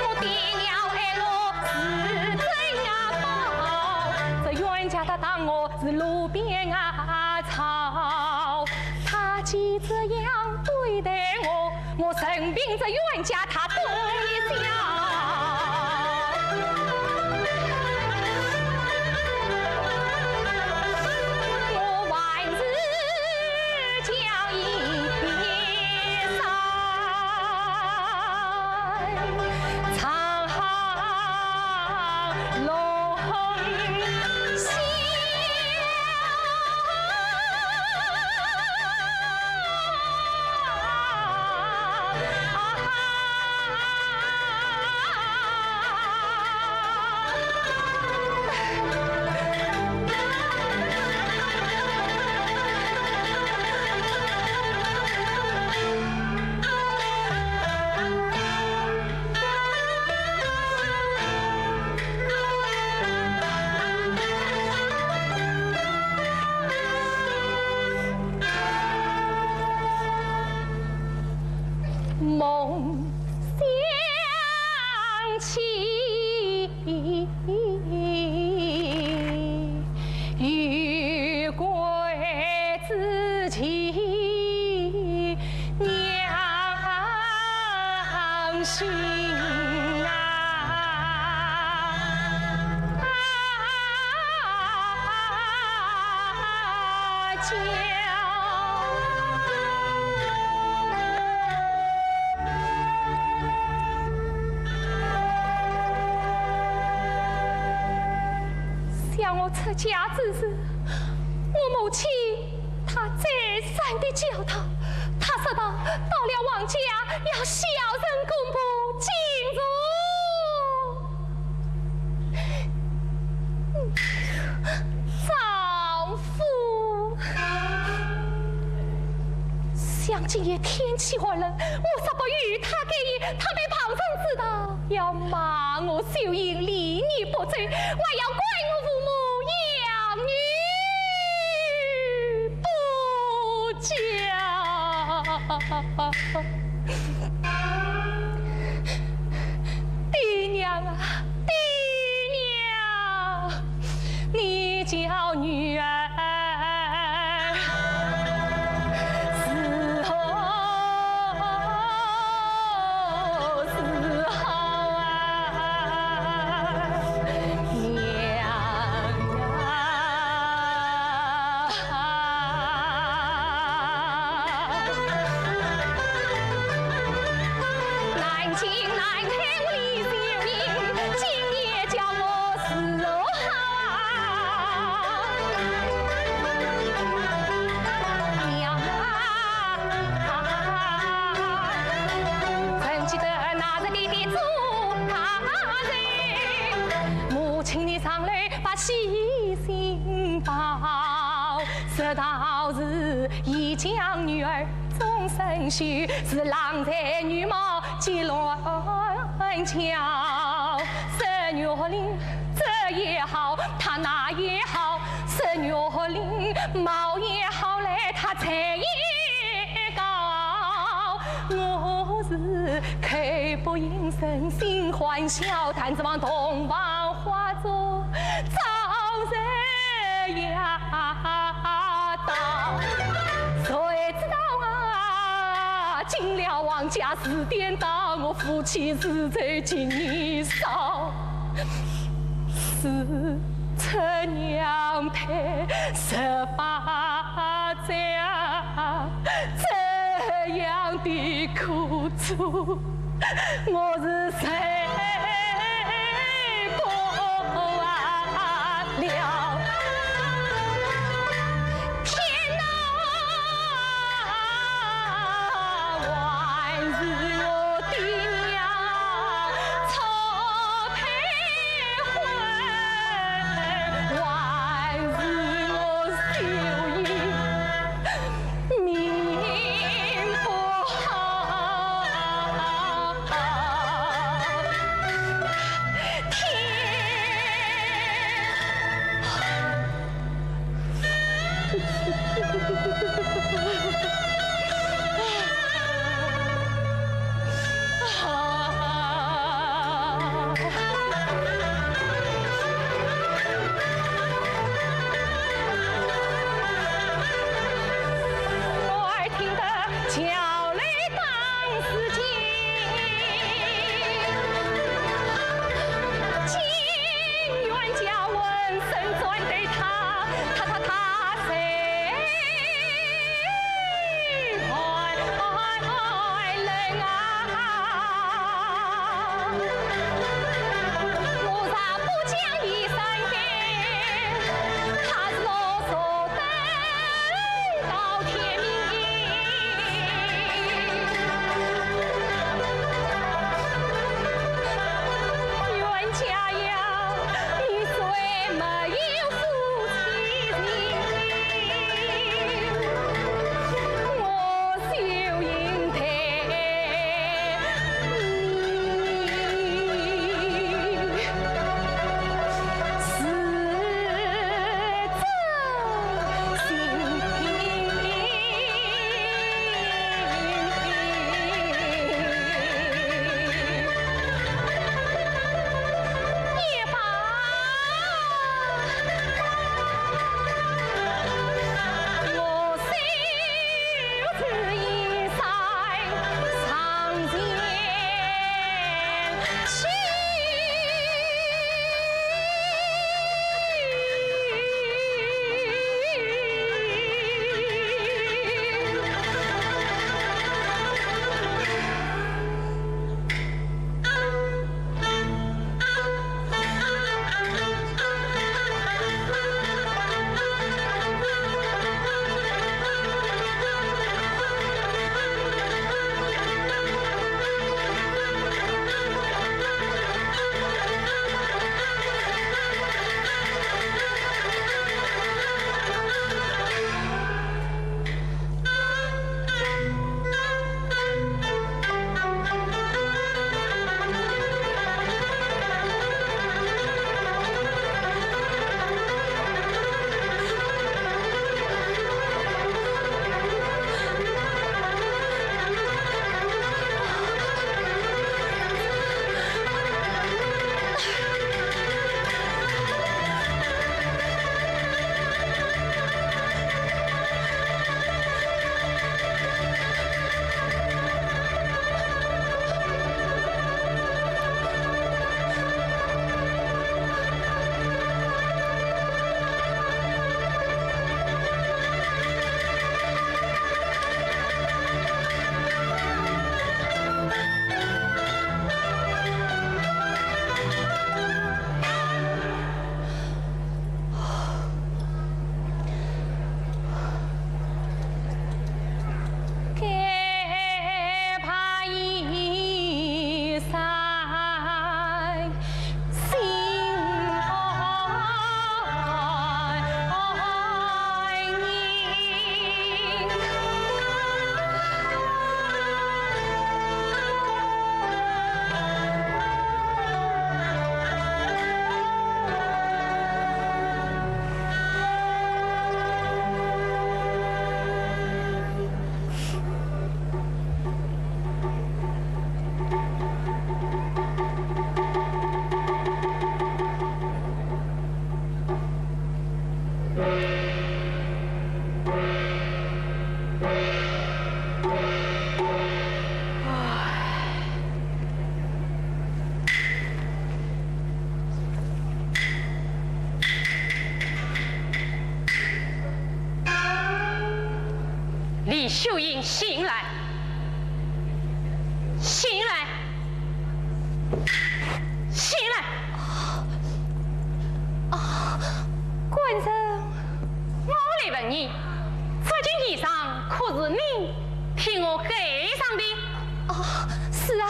我爹娘爱我是真啊宝，这冤家他打我 是路边啊草。他既这样对待我，我任凭这冤家他多一笑。我还是讲一声。 梦想起有归之期，娘心啊！我出嫁之时，我母亲她再三的教导，她说道，到了王家要孝顺公婆，敬重丈夫。想今夜天气寒冷，我若不与她改衣，她被旁人知道，要骂我秀英礼义不周，还要怪我父母养女不教。爹娘啊，爹娘，你教女儿如何是好啊？娘啊！ 南京南海里秀英，今夜叫我如何好？娘啊，曾记得那日爹爹做大人，母亲你上来把喜信报，说道是已将女儿 终身许，是郎才女貌皆乱巧。佘玉林这也好，他那也好，佘玉林貌也好来，他才也高。我是口不应声，心欢笑，但指望洞房花烛照人 呀，到，谁知道啊，进了王家是颠倒，我夫妻是罪情已烧，是出娘胎十八载啊，这样的苦楚。 我是受不了。天哪，还是我爹娘错配婚，还是我秀英 命不好。天！我儿听得叫来当时情，情愿叫浑身转对他，他他他谁李秀英，醒来！醒来！醒来！啊，官人。我来问你，这件衣裳可是你替我盖上的？哦，是啊，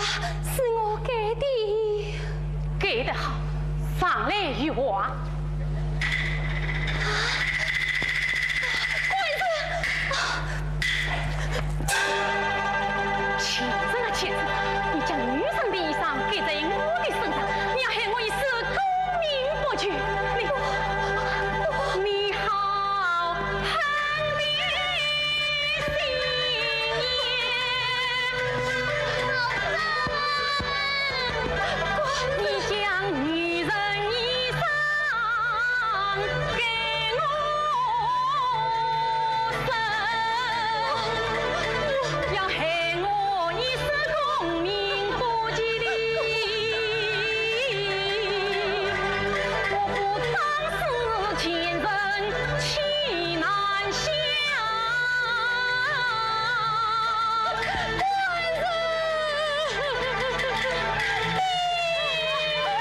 是我盖的。盖得好，上来叙话。啊，官人！啊， 贱人啊贱人，你将女人的衣裳盖在我的身上，你要害我一世功名不就。你，你好狠的心也！你将女人衣裳 给我身，要害我一世功名不及哩。我不当是贱人气难消。 官人！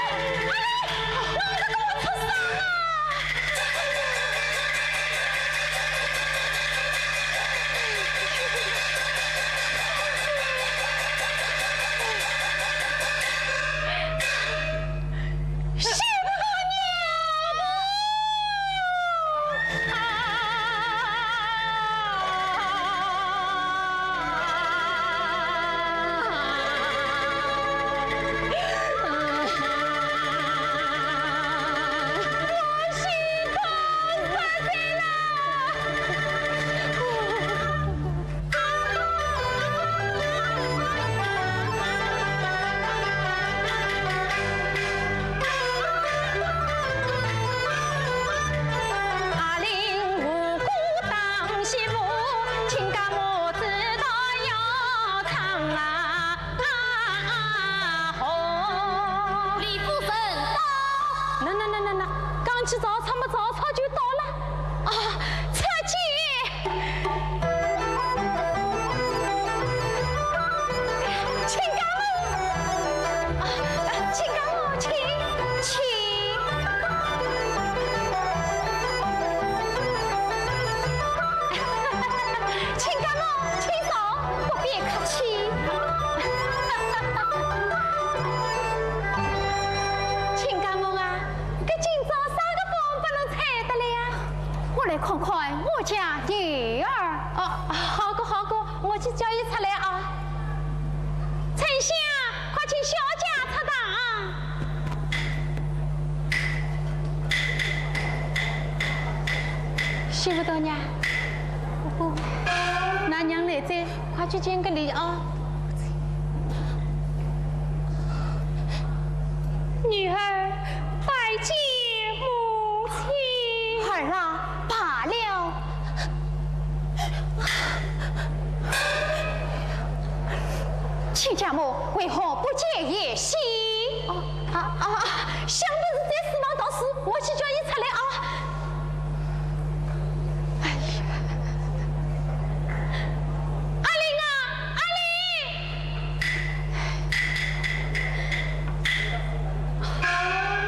阿林，侬搿个活畜生啊！李夫人到。喏喏喏喏喏，讲起曹操么，曹操就到了。啊，参见。亲家母。啊，亲家母，请，请。亲家母，请坐，不必客气。亲家母啊， 搿今朝啥个风拨侬吹得来啊？我来看看我家女儿。哦，好个好个，我去叫伊出来啊。春香，快请小姐出堂。媳妇大娘，哦，㑚娘来哉，快去见个礼啊。 女儿拜见母亲。儿啊，罢了。亲家母，为何不见也喜？哦，啊，啊，啊，想必是在书房读书，我去叫伊出来啊。哎呀，阿林啊，阿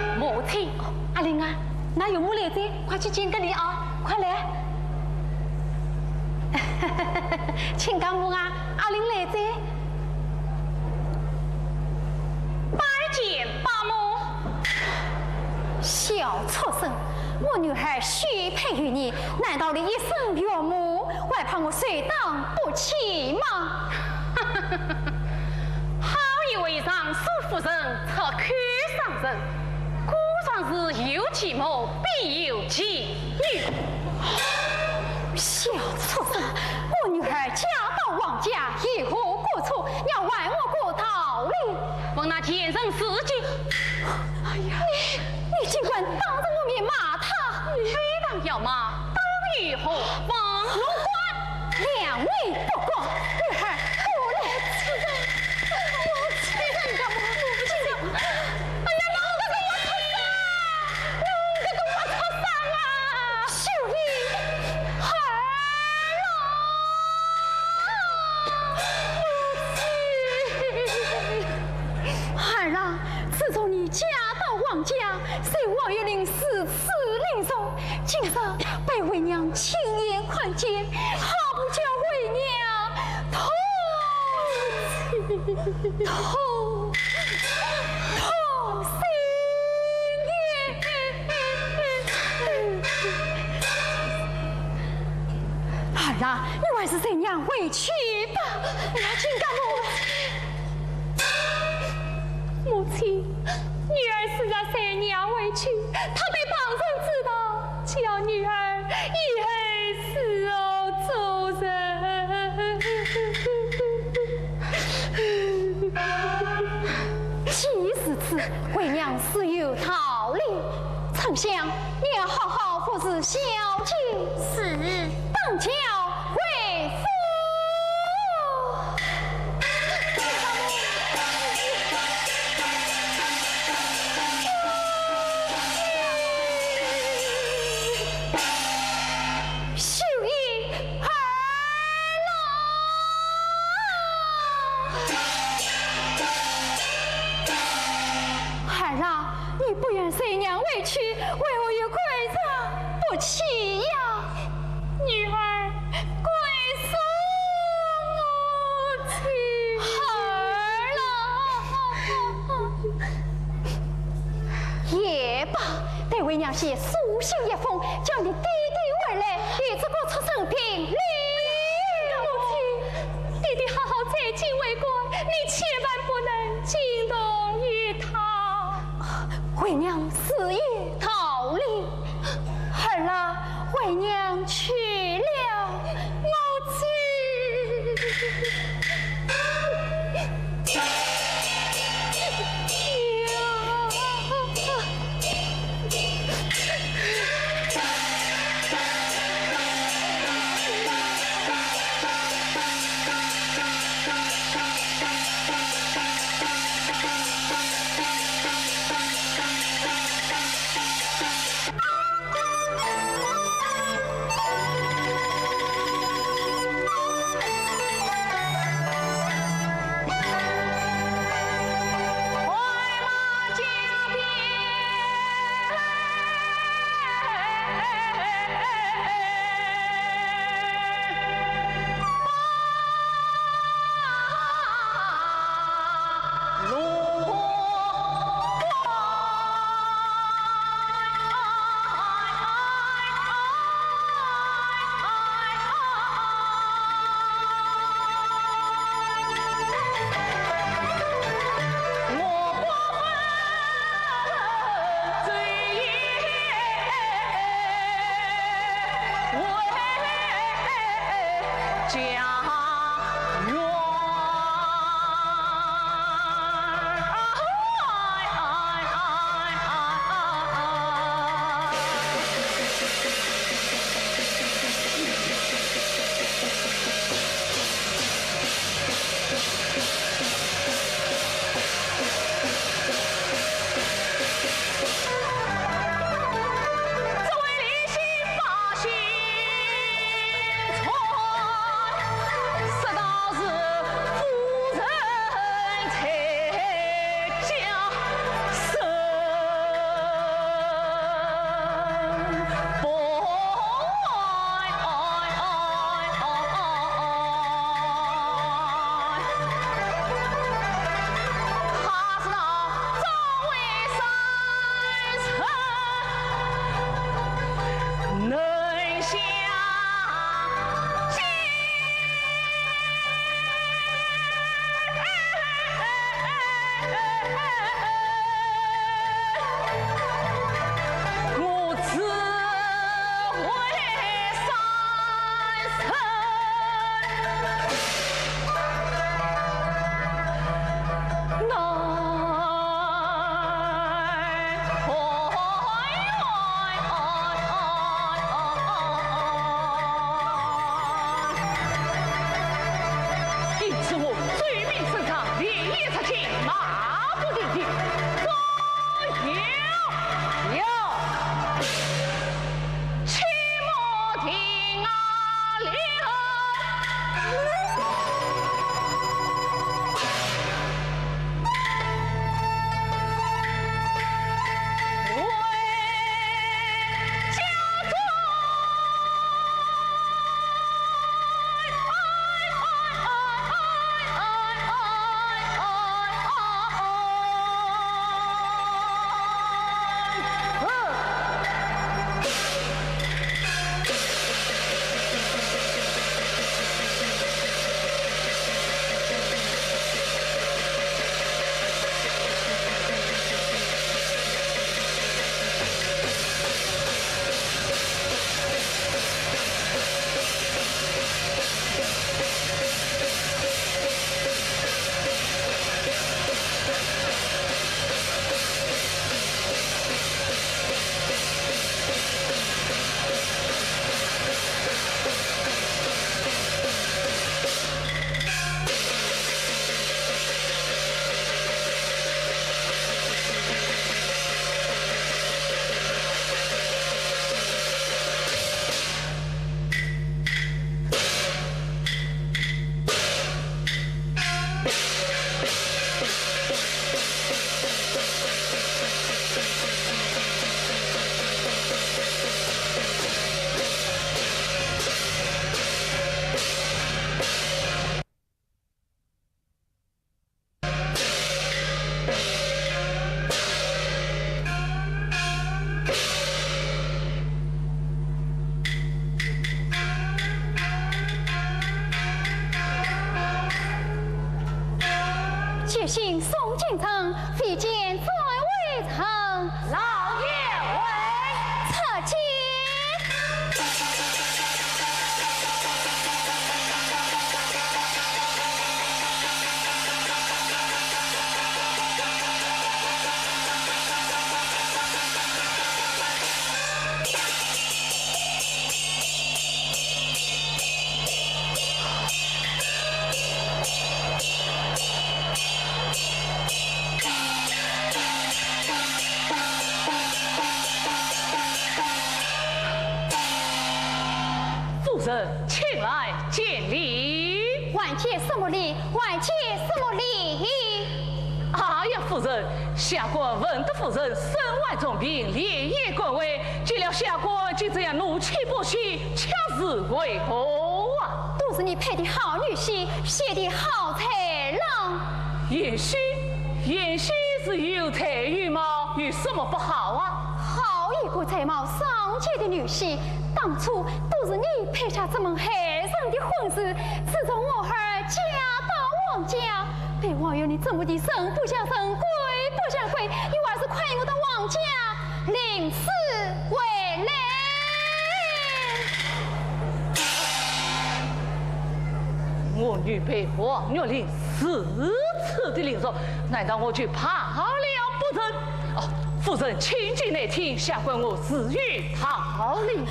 林！ 母亲。阿林啊，㑚岳母来哉，快去见个礼啊，快来。亲家母啊，阿林来哉。拜见伯母。小畜生，我女儿许配于你，难道你一声岳母，还怕我谁当不起吗？ 好一位尚书夫人，出口伤人，果然是有其母必有其女。小畜生，我女儿嫁到王家，有何过错？你要还我个道理。问那贱人自己。哎呀，你，你竟敢当着我面骂她！非但要骂，打又何妨？龙官， 两位伯公，女儿，过来。亲家母，亲家母，哎呀，侬搿个活畜生，侬搿个活畜生啊！秀英，儿啊！如此灵容，今日被为娘亲眼看见，好不叫为娘痛痛痛心也。儿啊，你还是随娘回去吧。娘亲家母。 母亲，女儿是要随娘回去，怕被旁人知道，叫女儿以后如何做人？既如此，为娘自有道理。春香，你要好好服侍小姐。是。等轿回府。 秀英，儿啊！儿啊，你不愿随娘回去，为何又跪着不起呀？女儿跪送母亲。儿啊！也罢，待为娘写书信一封，叫你爹爹回来，与这个畜生评理。母亲，爹爹好好在京为官，你千万不能惊动于他。为娘自有道理。儿啊，为娘去了，母亲。请送进城，会见众位臣。老爷回。出见。 夫人，请来见礼。还见什么礼？还见什么礼？哎呀，夫人，下官闻得夫人身患重病，连夜赶回，见了下官竟这样怒气不息，却是为何啊？都是你配的好女婿，选的好才郎。贤婿，贤婿是有才有貌，有什么不好啊？好一个才貌双全的女婿，当初都是你配下这门害人的婚事，自从我儿嫁到王家，被王爷你折磨得人不像人，鬼不像鬼，又还是快我到王家领尸回来。我女被王爷你如此的凌辱，难道我就怕了不成？哦，夫人，请进内厅，下官我自有道理。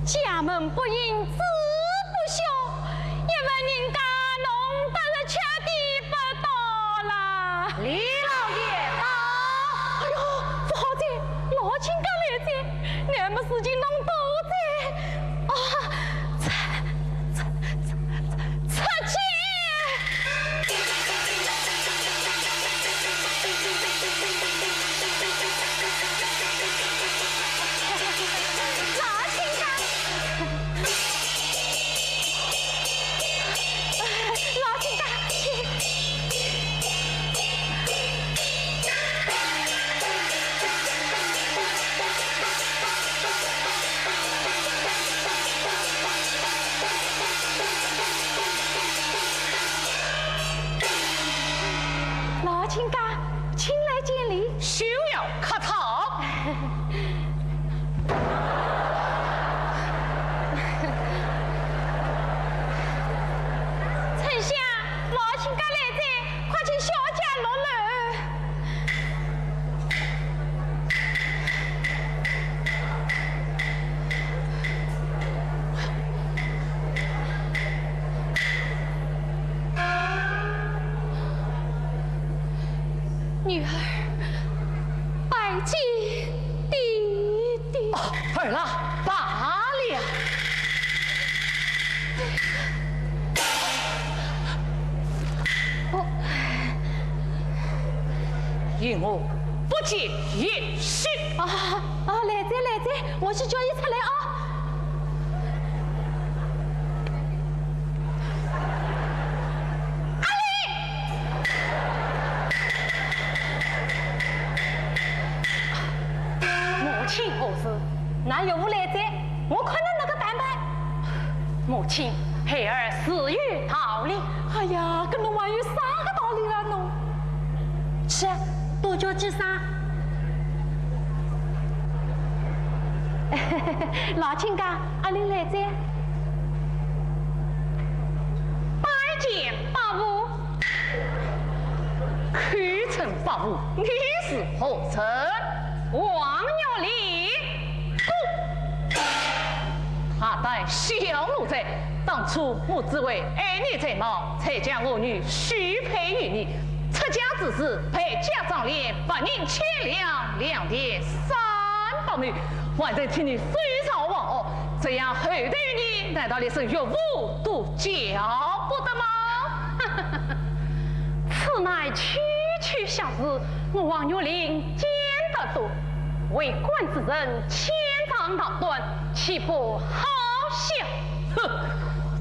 家门不幸子不孝，一份人家弄得是吃地不到啦。李老爷到。哎呦，不好哉，老亲家来哉，乃么事情弄大哉。啊，出，出，出，出去！ 老亲家，老亲家，请。老亲家，请来见礼。休要客套。 春香，老亲家来哉，快请小姐落楼。 女儿拜见爹爹。哦，儿啊，罢了。哦。因我不见贤婿。啊，啊，来哉，来哉，我去叫伊出来啊。 阿丽！母亲何事？㑚岳父来哉，我看㑚哪个办法？母亲，孩儿自有道理。哎呀，搿侬还有啥个道理啦侬？去，多叫几声。老亲家，阿丽来哉。 拜见伯父。口称伯父，你是何人？王玉林。滚！大胆小奴才！当初我只为爱你才貌，才将我女许配于你，出嫁之时，陪嫁妆奁，白银千两，良田三百亩，还曾替你收藏黄金。这样厚待于你，难道连声岳父都叫不得吗？此乃区区小事，我王玉林见得多。为官之人，牵肠闹短，岂不好笑？哼，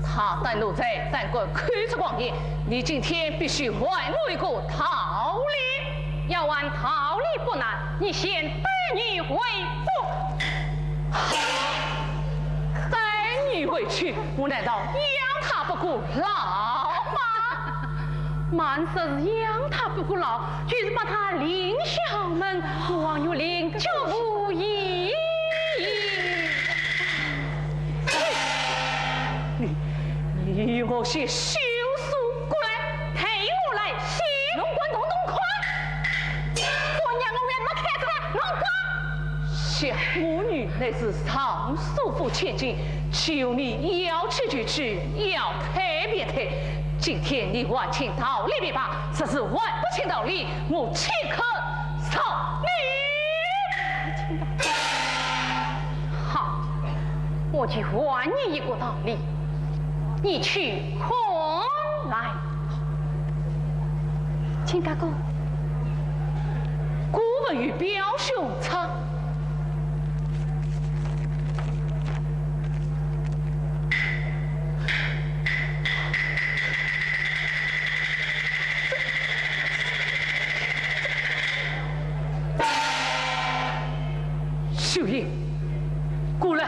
他担奴才，胆敢口出狂言，你今天必须还我一个道理。要还道理不难，你先带女回府。 带女回去，我难道养她不过老吗？慢说是养她不过老，就是把她领上门，我王玉林就无疑。你，你与我写休书过来。退我来，写。侬滚，侬，侬滚！做娘我也没看出来，侬滚！ 想我女乃是尚书府千金，岂有你要娶就娶，要退便退？今天你还清道理便罢，若是还不清道理，我岂可饶你？好，我就还你一个道理，你去看来。 亲家公。古文与表兄唱。秀英，过来。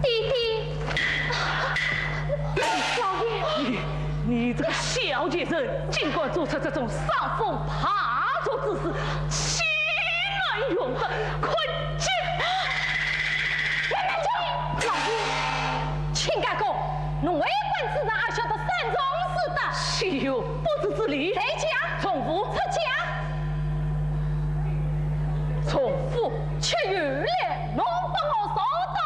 爹爹。老爷。你，你这个小贱人，竟敢做出这种伤风败俗之事，岂能容得！快进！慢慢走。老爷，亲家公，侬为官之人，阿晓得三从四德。岂有不知之理？在家。从父。出家。从父。 吃油嘞，侬帮我扫荡。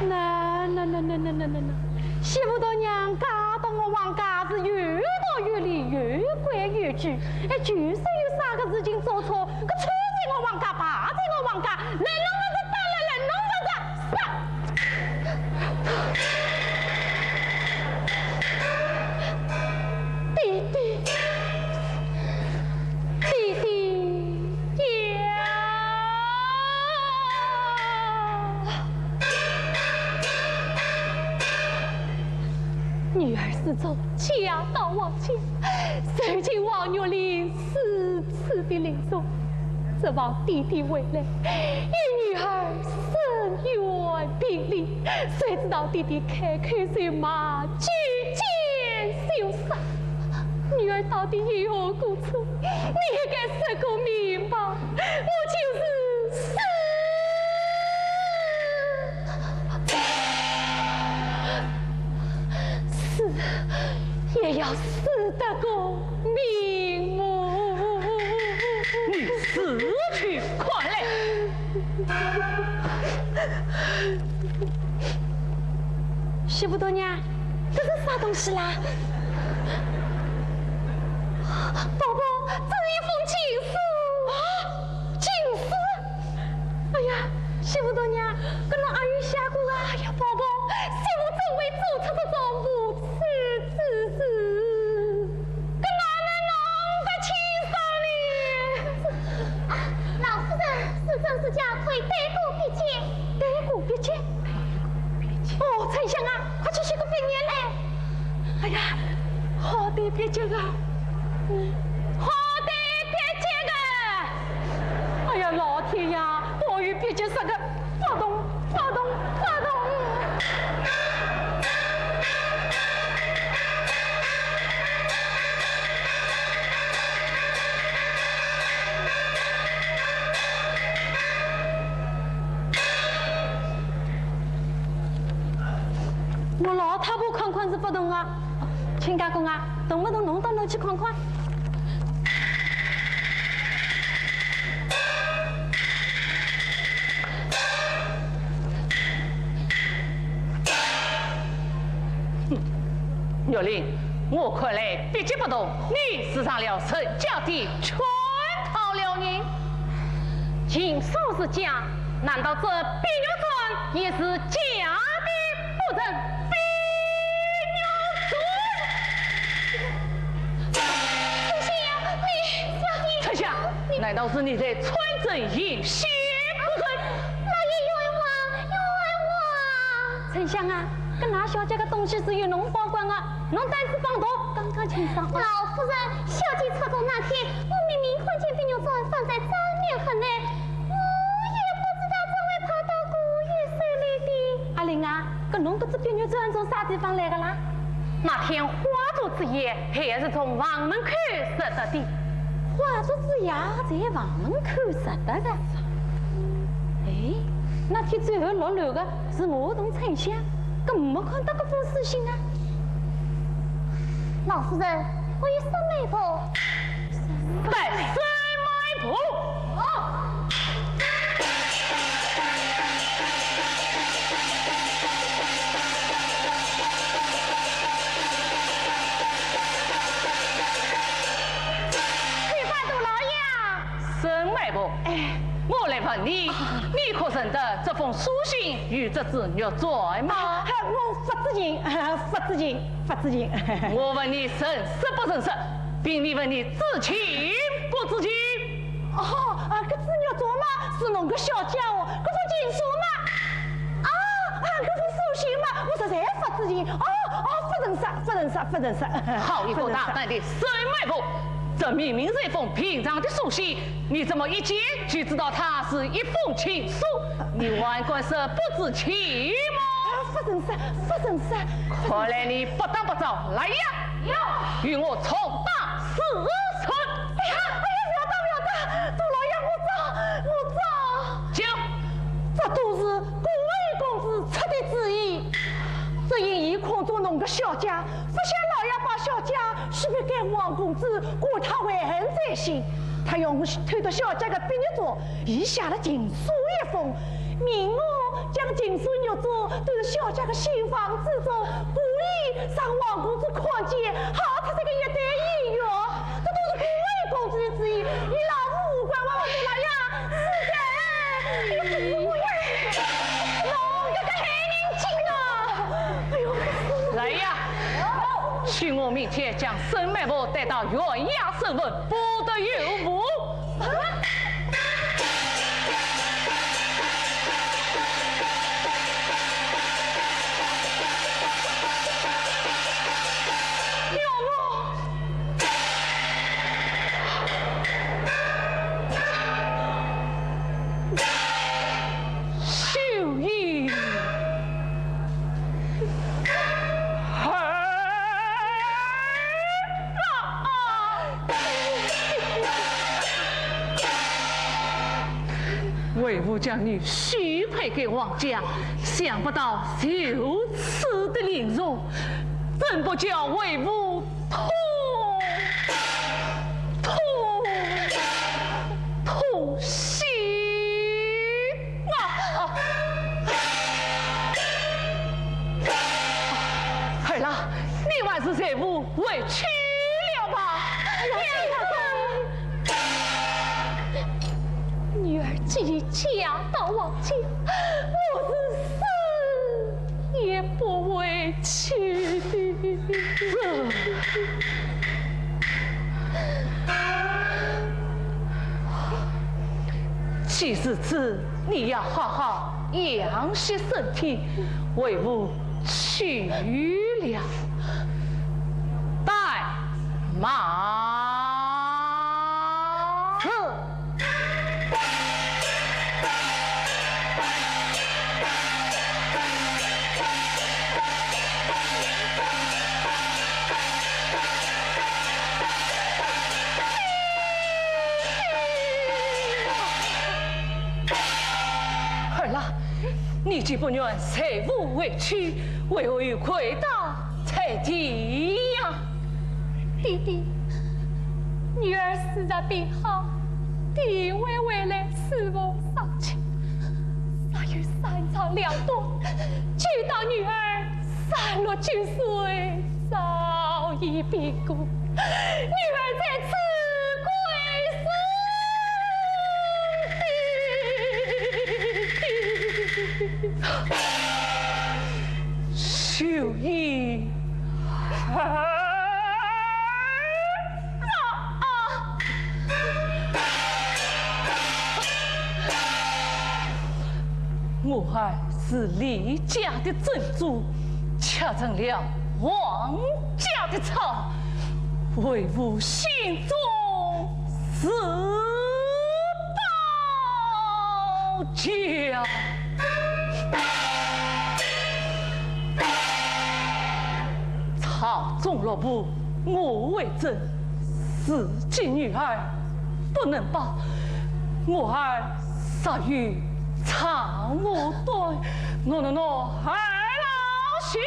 那那那那那那那那，媳妇大娘嫁到我王家是有道有理，有规有矩，哎，就算有啥个事情做错，搿错在我王家，败在我王家，能弄勿着，打了能弄勿着，杀！ 爹爹，爹爹呀！女儿失足嫁到王家，受尽王玉林如此的凌辱，指望爹爹回来与女儿伸冤评理，谁知道爹爹开口就骂，举剑就杀。 女儿到底有何过错？你应该说个明白，我就是死死也要死得个瞑目。你死去快来！ 媳妇大娘，这是啥东西啦？宝宝，这是一封情书。啊，情书？哎呀，媳妇大娘，搿侬阿有写过啊？哎呀，宝宝，媳妇怎会做出这种无耻之事？ 搿哪能弄得清爽呢？啊，老夫人，是真是假，可以对簿笔迹。对簿笔迹？哦，春香啊，快去取个笔砚来。哎呀，好对笔迹啊！嗯，好对笔迹啊！哎呀，老天呀，我有笔迹啥个 勿动，勿动，勿动！我老太婆看看是勿动啊。亲家公啊，动勿动侬到侬去看看。 哼，玉林，我看来笔迹不动，你是上了人家的圈套。老人，情书是假，难道这碧玉簪也是假的不成？碧玉簪。春香，你，小姐，春香，你，难道是你在穿针引线不成？老爷冤枉，冤枉！春香啊，搿㑚小姐个东西是由侬保管个，侬胆子放大，刚刚清爽。老夫人，小姐出宫那天，我明明看见碧玉簪放在簪面盒内，我也不知道怎会跑到姑爷手里的。阿林啊，搿侬搿只碧玉簪从啥地方来个啦？那天花烛之夜，还是从房门口拾得的。花烛之夜在房门口拾得个？哎，那天最后落楼个是我同春香，搿没看到搿封书信啊。老夫人，我有三妹婆。 带孙媒婆。启禀大老爷。孙媒婆，哎。我来问你，你可认得这封书信与这只玉簪吗？啊，我不知情，啊，不知情。 不知情。我问你认识不认识，并未问你知情不知情。哦，啊，搿只玉簪嘛，是侬个小姐哦，搿封情书嘛，啊，啊，搿封书信嘛，我实在不知情。哦，哦，不认识，不认识，不认识。好一个大胆的孙媒婆！这明明是一封平常的书信，你怎么一见就知道它是一封情书？你还敢说不知情吗？啊，不认识，不认识。看来你不打不招，来呀！有。与我重打四十。哎呀，哎呀，不要打，不要打，大老爷，我招，我招。讲。这都是顾二公子出的主意。只因伊看中侬个小姐，不想老爷把小姐许配给王公子，故他怀恨在心。他要我偷得小姐的碧玉簪， 伊写了情书一封，命我将情书玉簪丢在小姐的新房之中，故意让王公子看见，害出这个一对姻缘。这都是顾二公子的主意，你老夫无关，我不知道呀。是的，哎呦，我也，侬这个害人精啊！哎呦，来呀，请我明天将孙媒婆带到县衙审问，不得有误。 为父将你许配给王家，想不到如此的凌辱，真不叫为父痛，痛，痛心。 啊！儿啊，你还是随父回去了吧。娘子，女儿既已嫁到王家，我是死也不回去的。这 既如此，你要好好养息身体，为父去了。带马。是。 儿啊，你既不愿随父回去，为何又跪倒在地呀？爹爹，女儿时日并好，定会回来侍奉商家。 若有三长两短，久到女儿三六九岁，早已病故，女儿在此跪死。秀英。啊！我儿是李家的珍珠，却成了王家的草，为父心中是 宝剑。草中落布，我为证，自己女儿不能保，我儿若有藏我短，我我我儿老心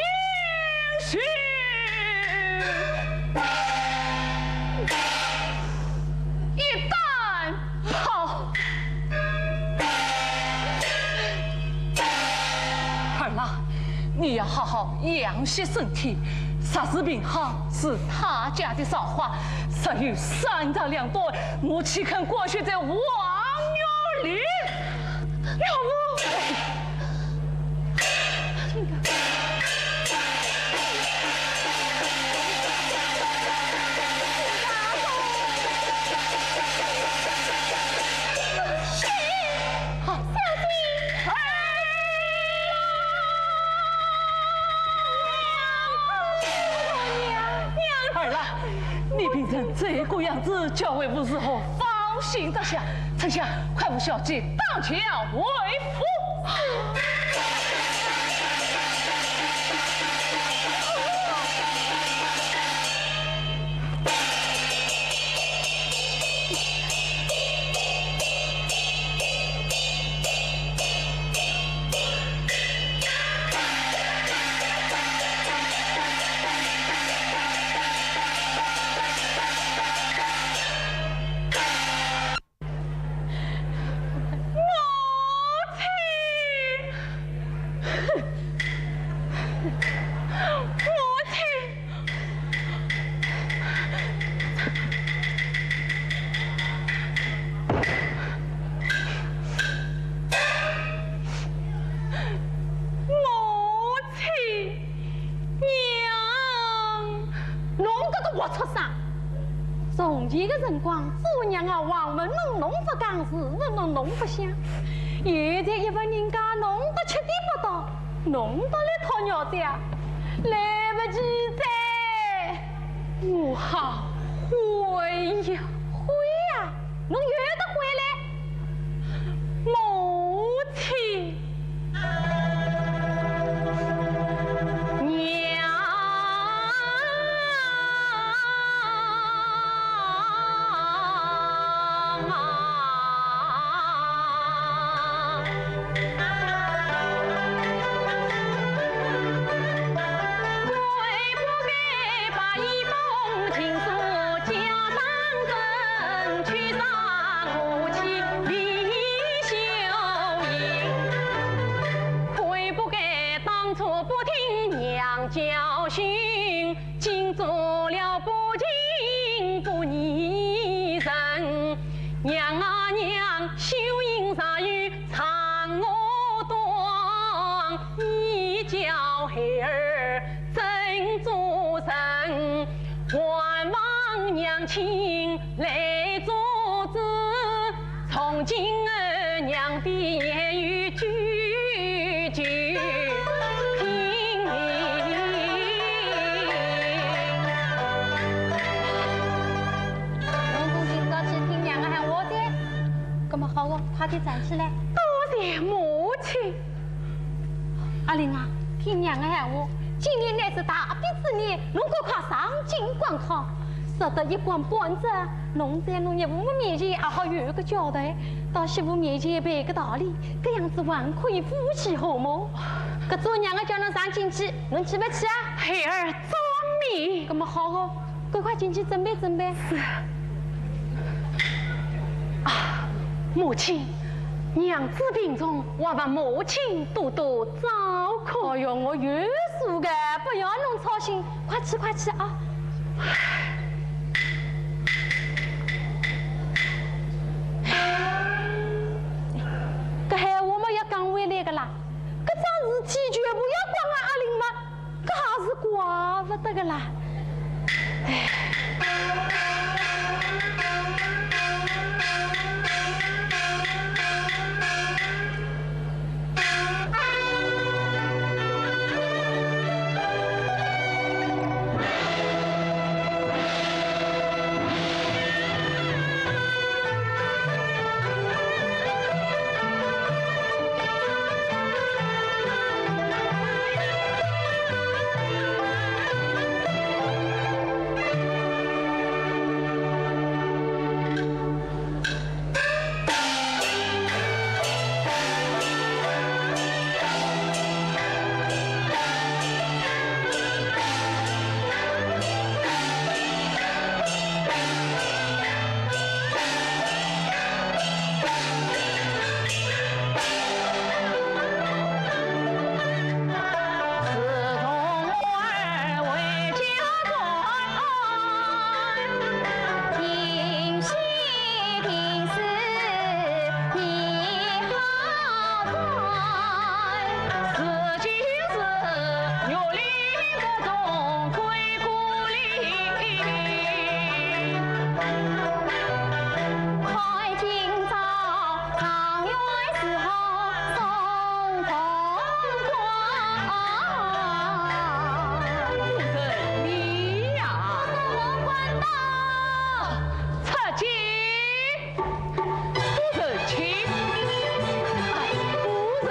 虚。 一旦好。儿啊，你要好好养息身体，若是病好是他家的造化，若有三长两短，我岂肯割血在王院里？要不， 儿啊，你病成这个样子，叫为父如何放心得下？ 丞相，快扶小姐当轿回府。母亲，母亲，母亲。 娘，侬搿个活畜生！从前个辰光，做娘啊，横问侬侬勿讲，竖问侬侬勿响。现在一份人家侬倒吃点勿到，侬倒来讨饶哉啊，来勿及哉！我好悔呀！悔呀！ 侬有得悔嘞，母亲。娘。 悔不该当初不听娘教训，今做了不敬不义人。娘啊娘，秀英若有藏我短，你叫孩儿怎做人？还望娘亲来做主， 从今后娘的言语句句听明。侬从今朝去听娘个闲话哉。搿么好个，快点站起来。多谢母亲。 阿玲啊，听娘个闲话，今年乃是大比之年，侬赶快上京赶考，若得一官半职，侬在侬岳父母面前也好有个交代，到媳妇面前赔个道理，搿样子还可以夫妻和睦。搿做娘个叫侬上京去，侬去勿去啊？孩儿遵命。搿么好哦，赶快进去准备准备。是。啊，母亲， 娘子病重，还望母亲多多照顾。哎哟，我有数个，不要侬操心，快去快去啊！搿闲话么要讲回来个啦，得个啦。哎。 夫人，你呀！夫人，我赶到。出去。 夫人请。哎，夫人。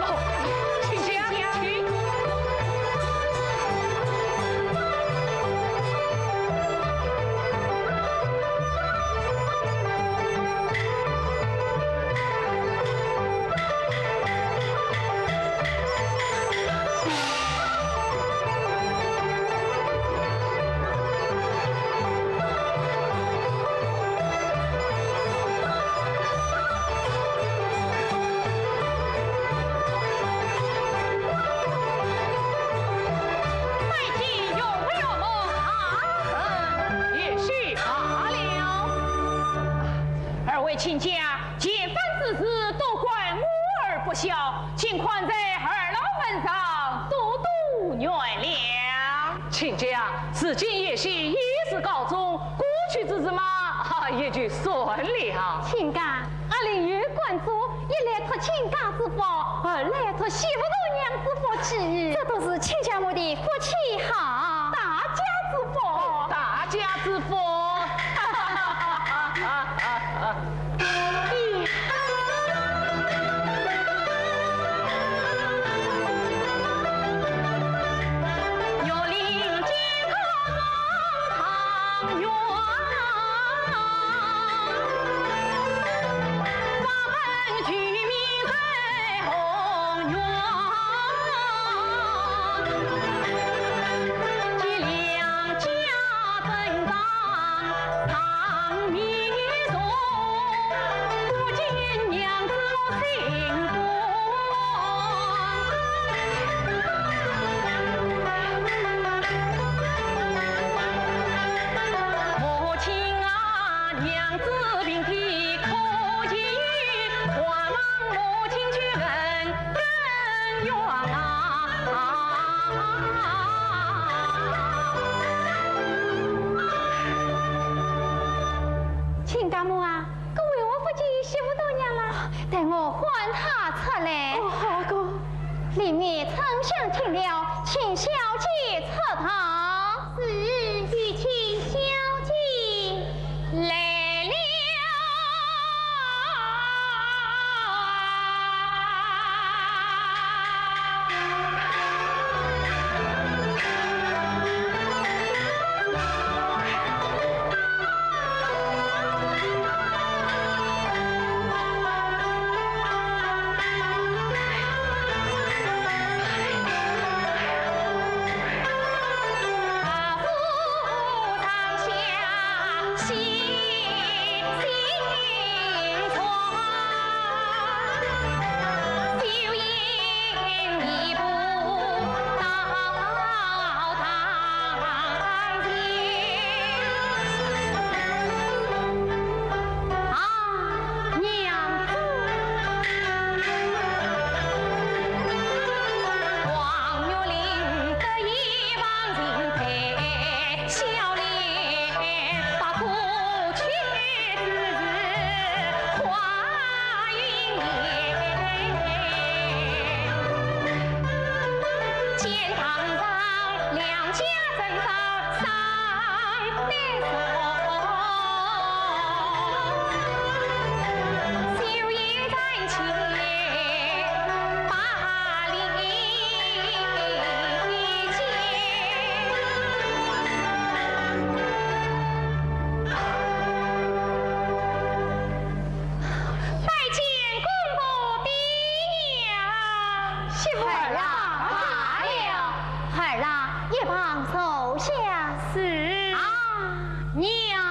哦，请讲，请。 拜见岳父岳母，大人也许罢了。二位亲家，前番之事都怪我儿不孝， 请看在二老份上，多多原谅。亲家，事情也许已是告终，过去之事嘛，哈，也就算了。亲家，阿林有官做，一来托亲家之福，二来托媳妇大娘之福气。这都是亲家母的福气好。大家之福。大家之福。亲家母啊，各位，我不见媳妇大娘了。待我唤她出来。哦，好个。里面沉香停了，请小姐出堂。是，有请小姐。来了。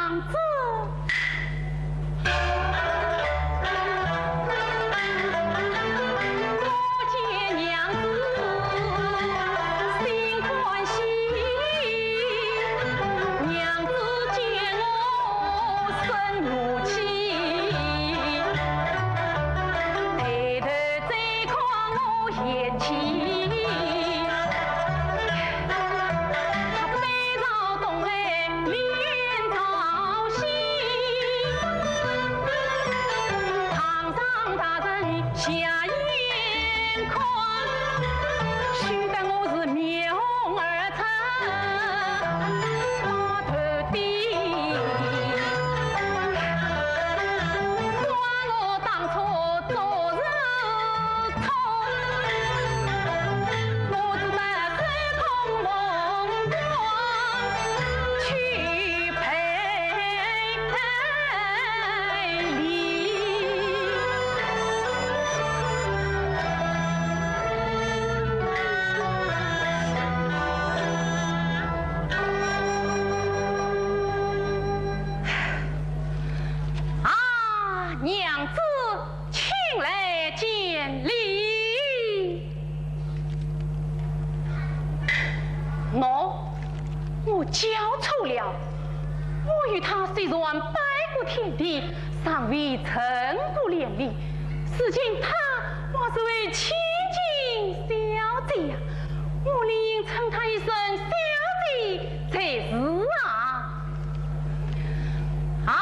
娘子。我见娘子心欢喜，娘子见我生怒气，抬头再看我嫌弃。 啊，娘子，请来见礼。喏，我叫错了，我与她虽然拜过天地， 尚未成过连理，如今她还是位千金小姐呀，我理应称她一声小姐才是啊。啊，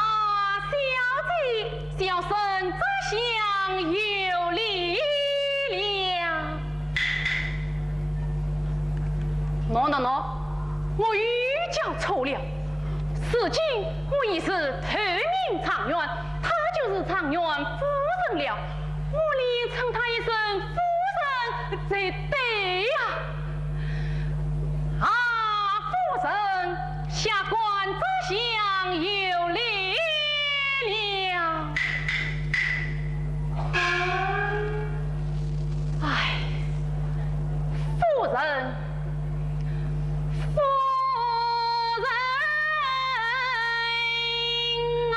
小姐，小生这厢有礼了。喏，喏，喏，我又叫错了。 如今我已是头名状元，她就是状元夫人了，我理应称她一声夫人才对呀。啊，夫人，下官这厢有礼了。唉，夫人， 夫人啊。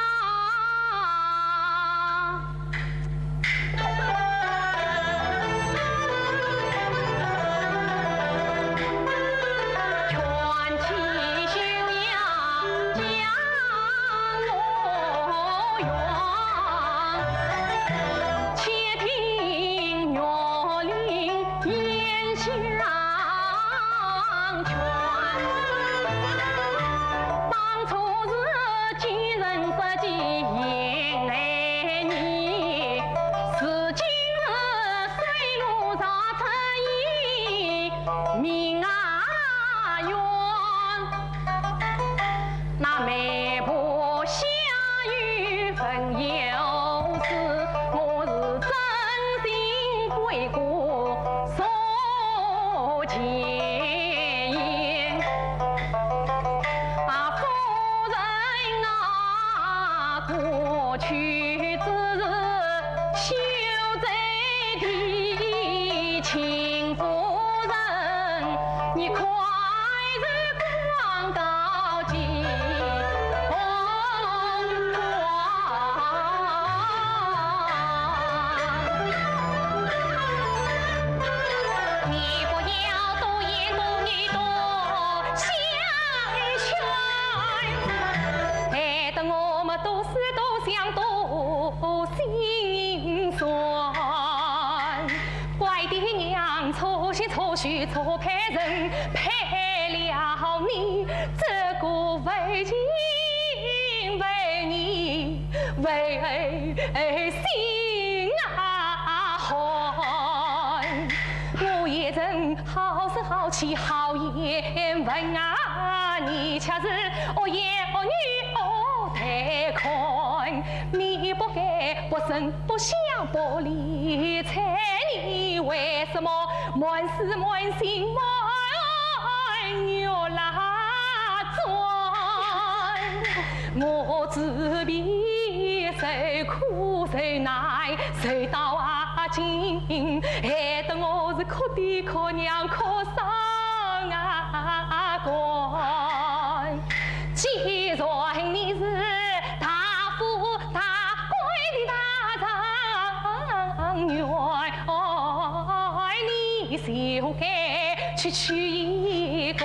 区区一个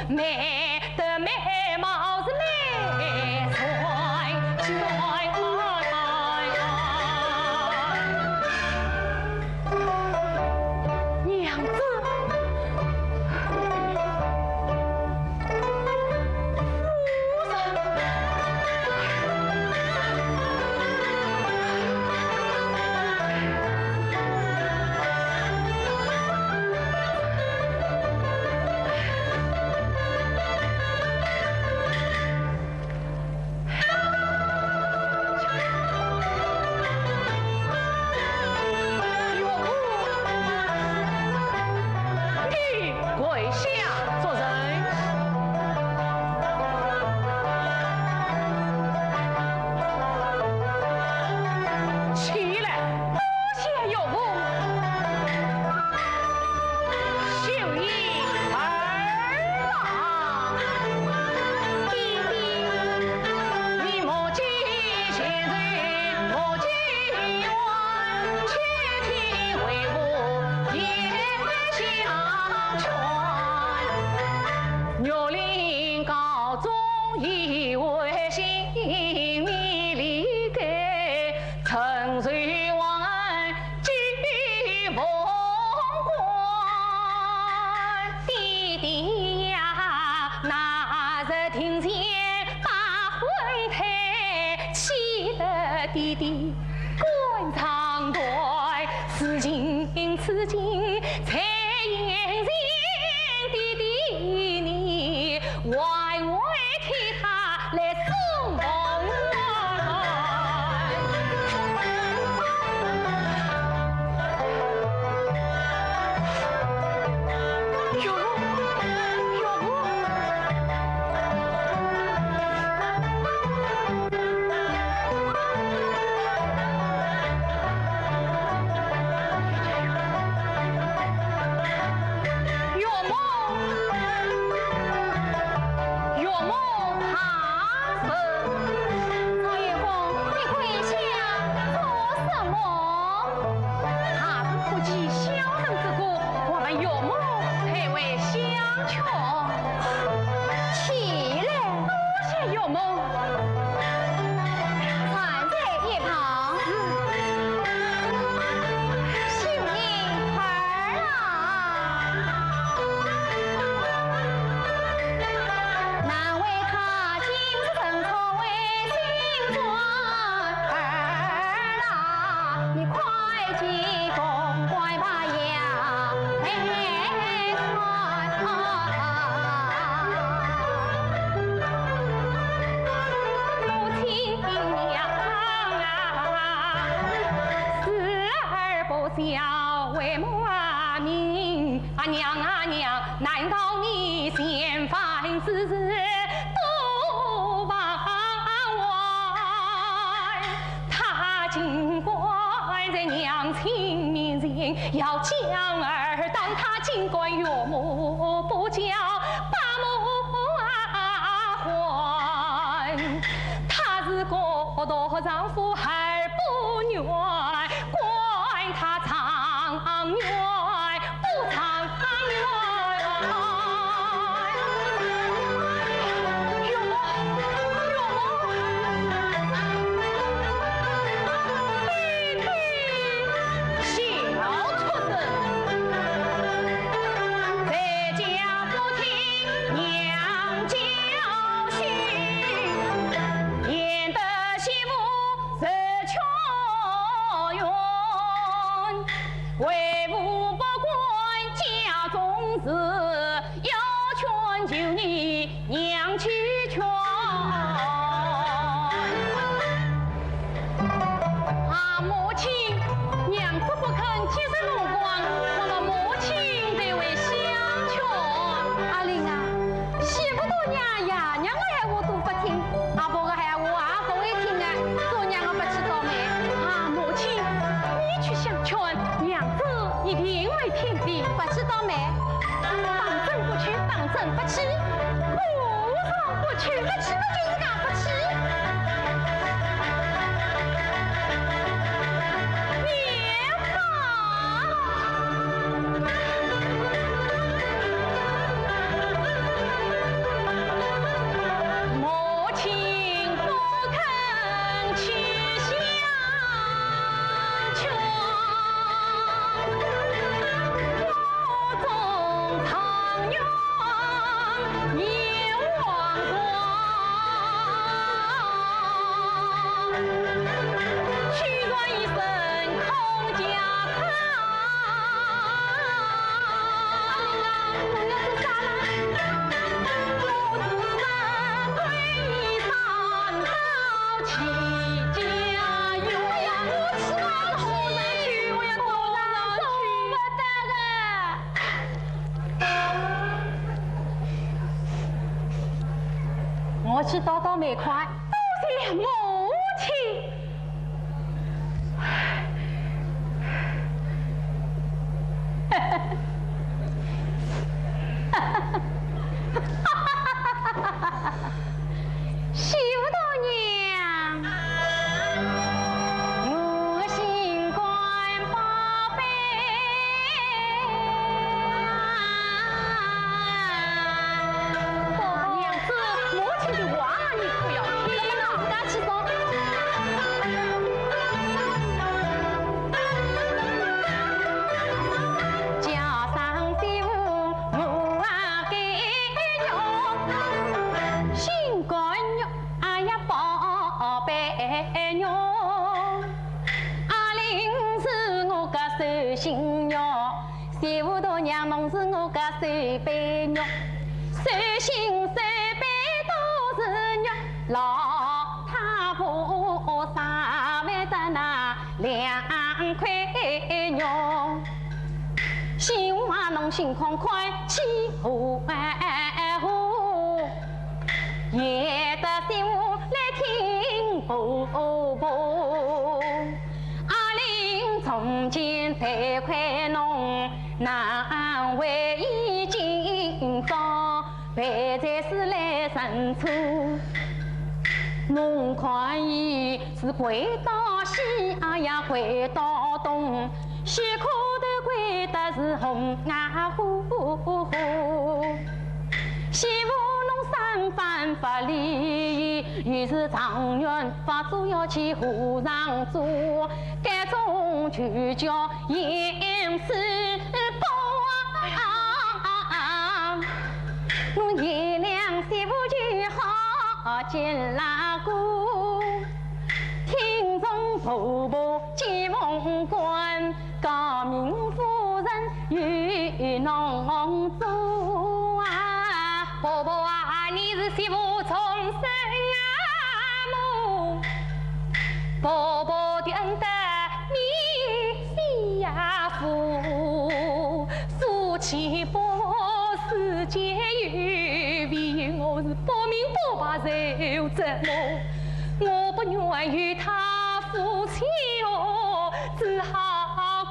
美的美貌是美帅帅。娘子。爹爹呀，那日庭前把婚退，气得爹爹肝肠断。如今此情在眼前，爹爹你还会替他来送凤啊？ 赵月公，你跪下做什么？ 怕是不起孝顺之过，我们岳母才会相劝。起来。多谢岳母。站在一旁。秀英儿啊，难为他今日生错为心酸儿啊。 你快去公馆把杨梅采。母亲呀，慈而不孝为母命。啊，娘啊娘，难道你嫌烦之事多忘怀？ 他竟敢在娘亲面前要将儿打，他竟敢岳母不教，把母啊唤。他是个大丈夫还不愿，管他状元 不长远。岳母，岳母，爹爹，小畜生，在家不听娘教训，焉得媳妇受穷冤。 为父不管家中事，要哎呀，我去啊，我去，我要告上去，告上去。我去倒倒霉快。多谢母亲。 媳妇大娘，我心肝宝贝。娘子，母亲的话你可要听啊。自家去说。 叫声媳妇我啊该用，心肝肉啊呀宝贝肉，阿玲是我个手心肉，媳妇大娘侬是我个手背肉，手心手背都是肉，老太婆啥会得那 两块肉。媳妇啊侬心宽宽，气呼呼，也得媳妇来听婆婆。阿玲从前待快侬，难为伊今朝 陪在是来认错。侬看伊是跪到西，哎呀跪到东，西磕头跪得是红啊呼呼。媳妇侬三番勿理伊，伊是状元，勿做要去和尚做，该种就叫 严世蕃啊，侬贤良媳妇就好见拉过。听从婆婆解梦官，诰命夫人与侬做啊。婆婆啊，你是媳妇终身啊母。 婆婆的恩德你惜呀福，夫妻百世间有别，我是不明不白受折磨，我不愿与他夫妻哦，只好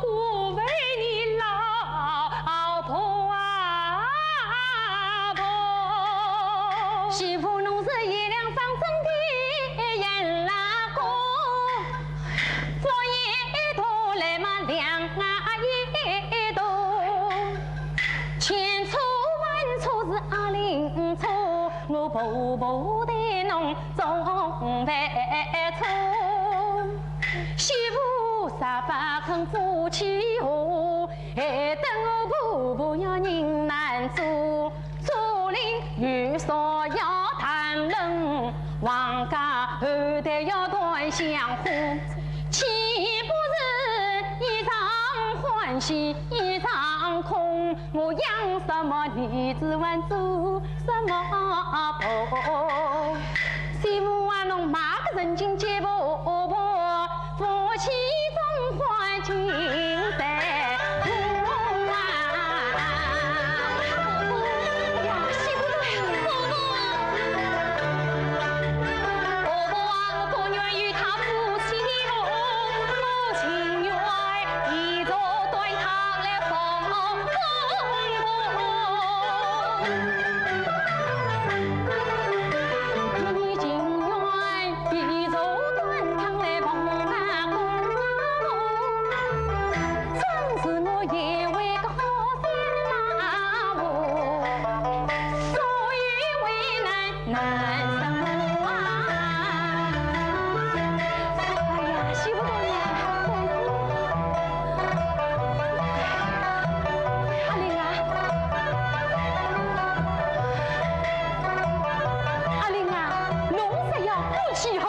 过问你老婆啊婆。媳妇侬是贤良方正的严 老公，佛爷一道来嘛两啊一道，千错万错是阿玲错，我婆婆待侬总犯错。媳妇啥勿肯夫妻和，害得我婆婆要人难做。 竹林玉树要谈论，王家后代要断香火。岂不是一场欢喜一场空？我养什么儿子还做什么婆？媳妇啊，侬骂个人情结婆婆， 夫妻总欢情在途啊。哎呀，媳妇啊，婆婆啊，我不愿与他夫妻和，我情愿一座断堂来放风。 哎呀，媳妇大娘，阿玲啊，阿玲啊，侬是要夫妻和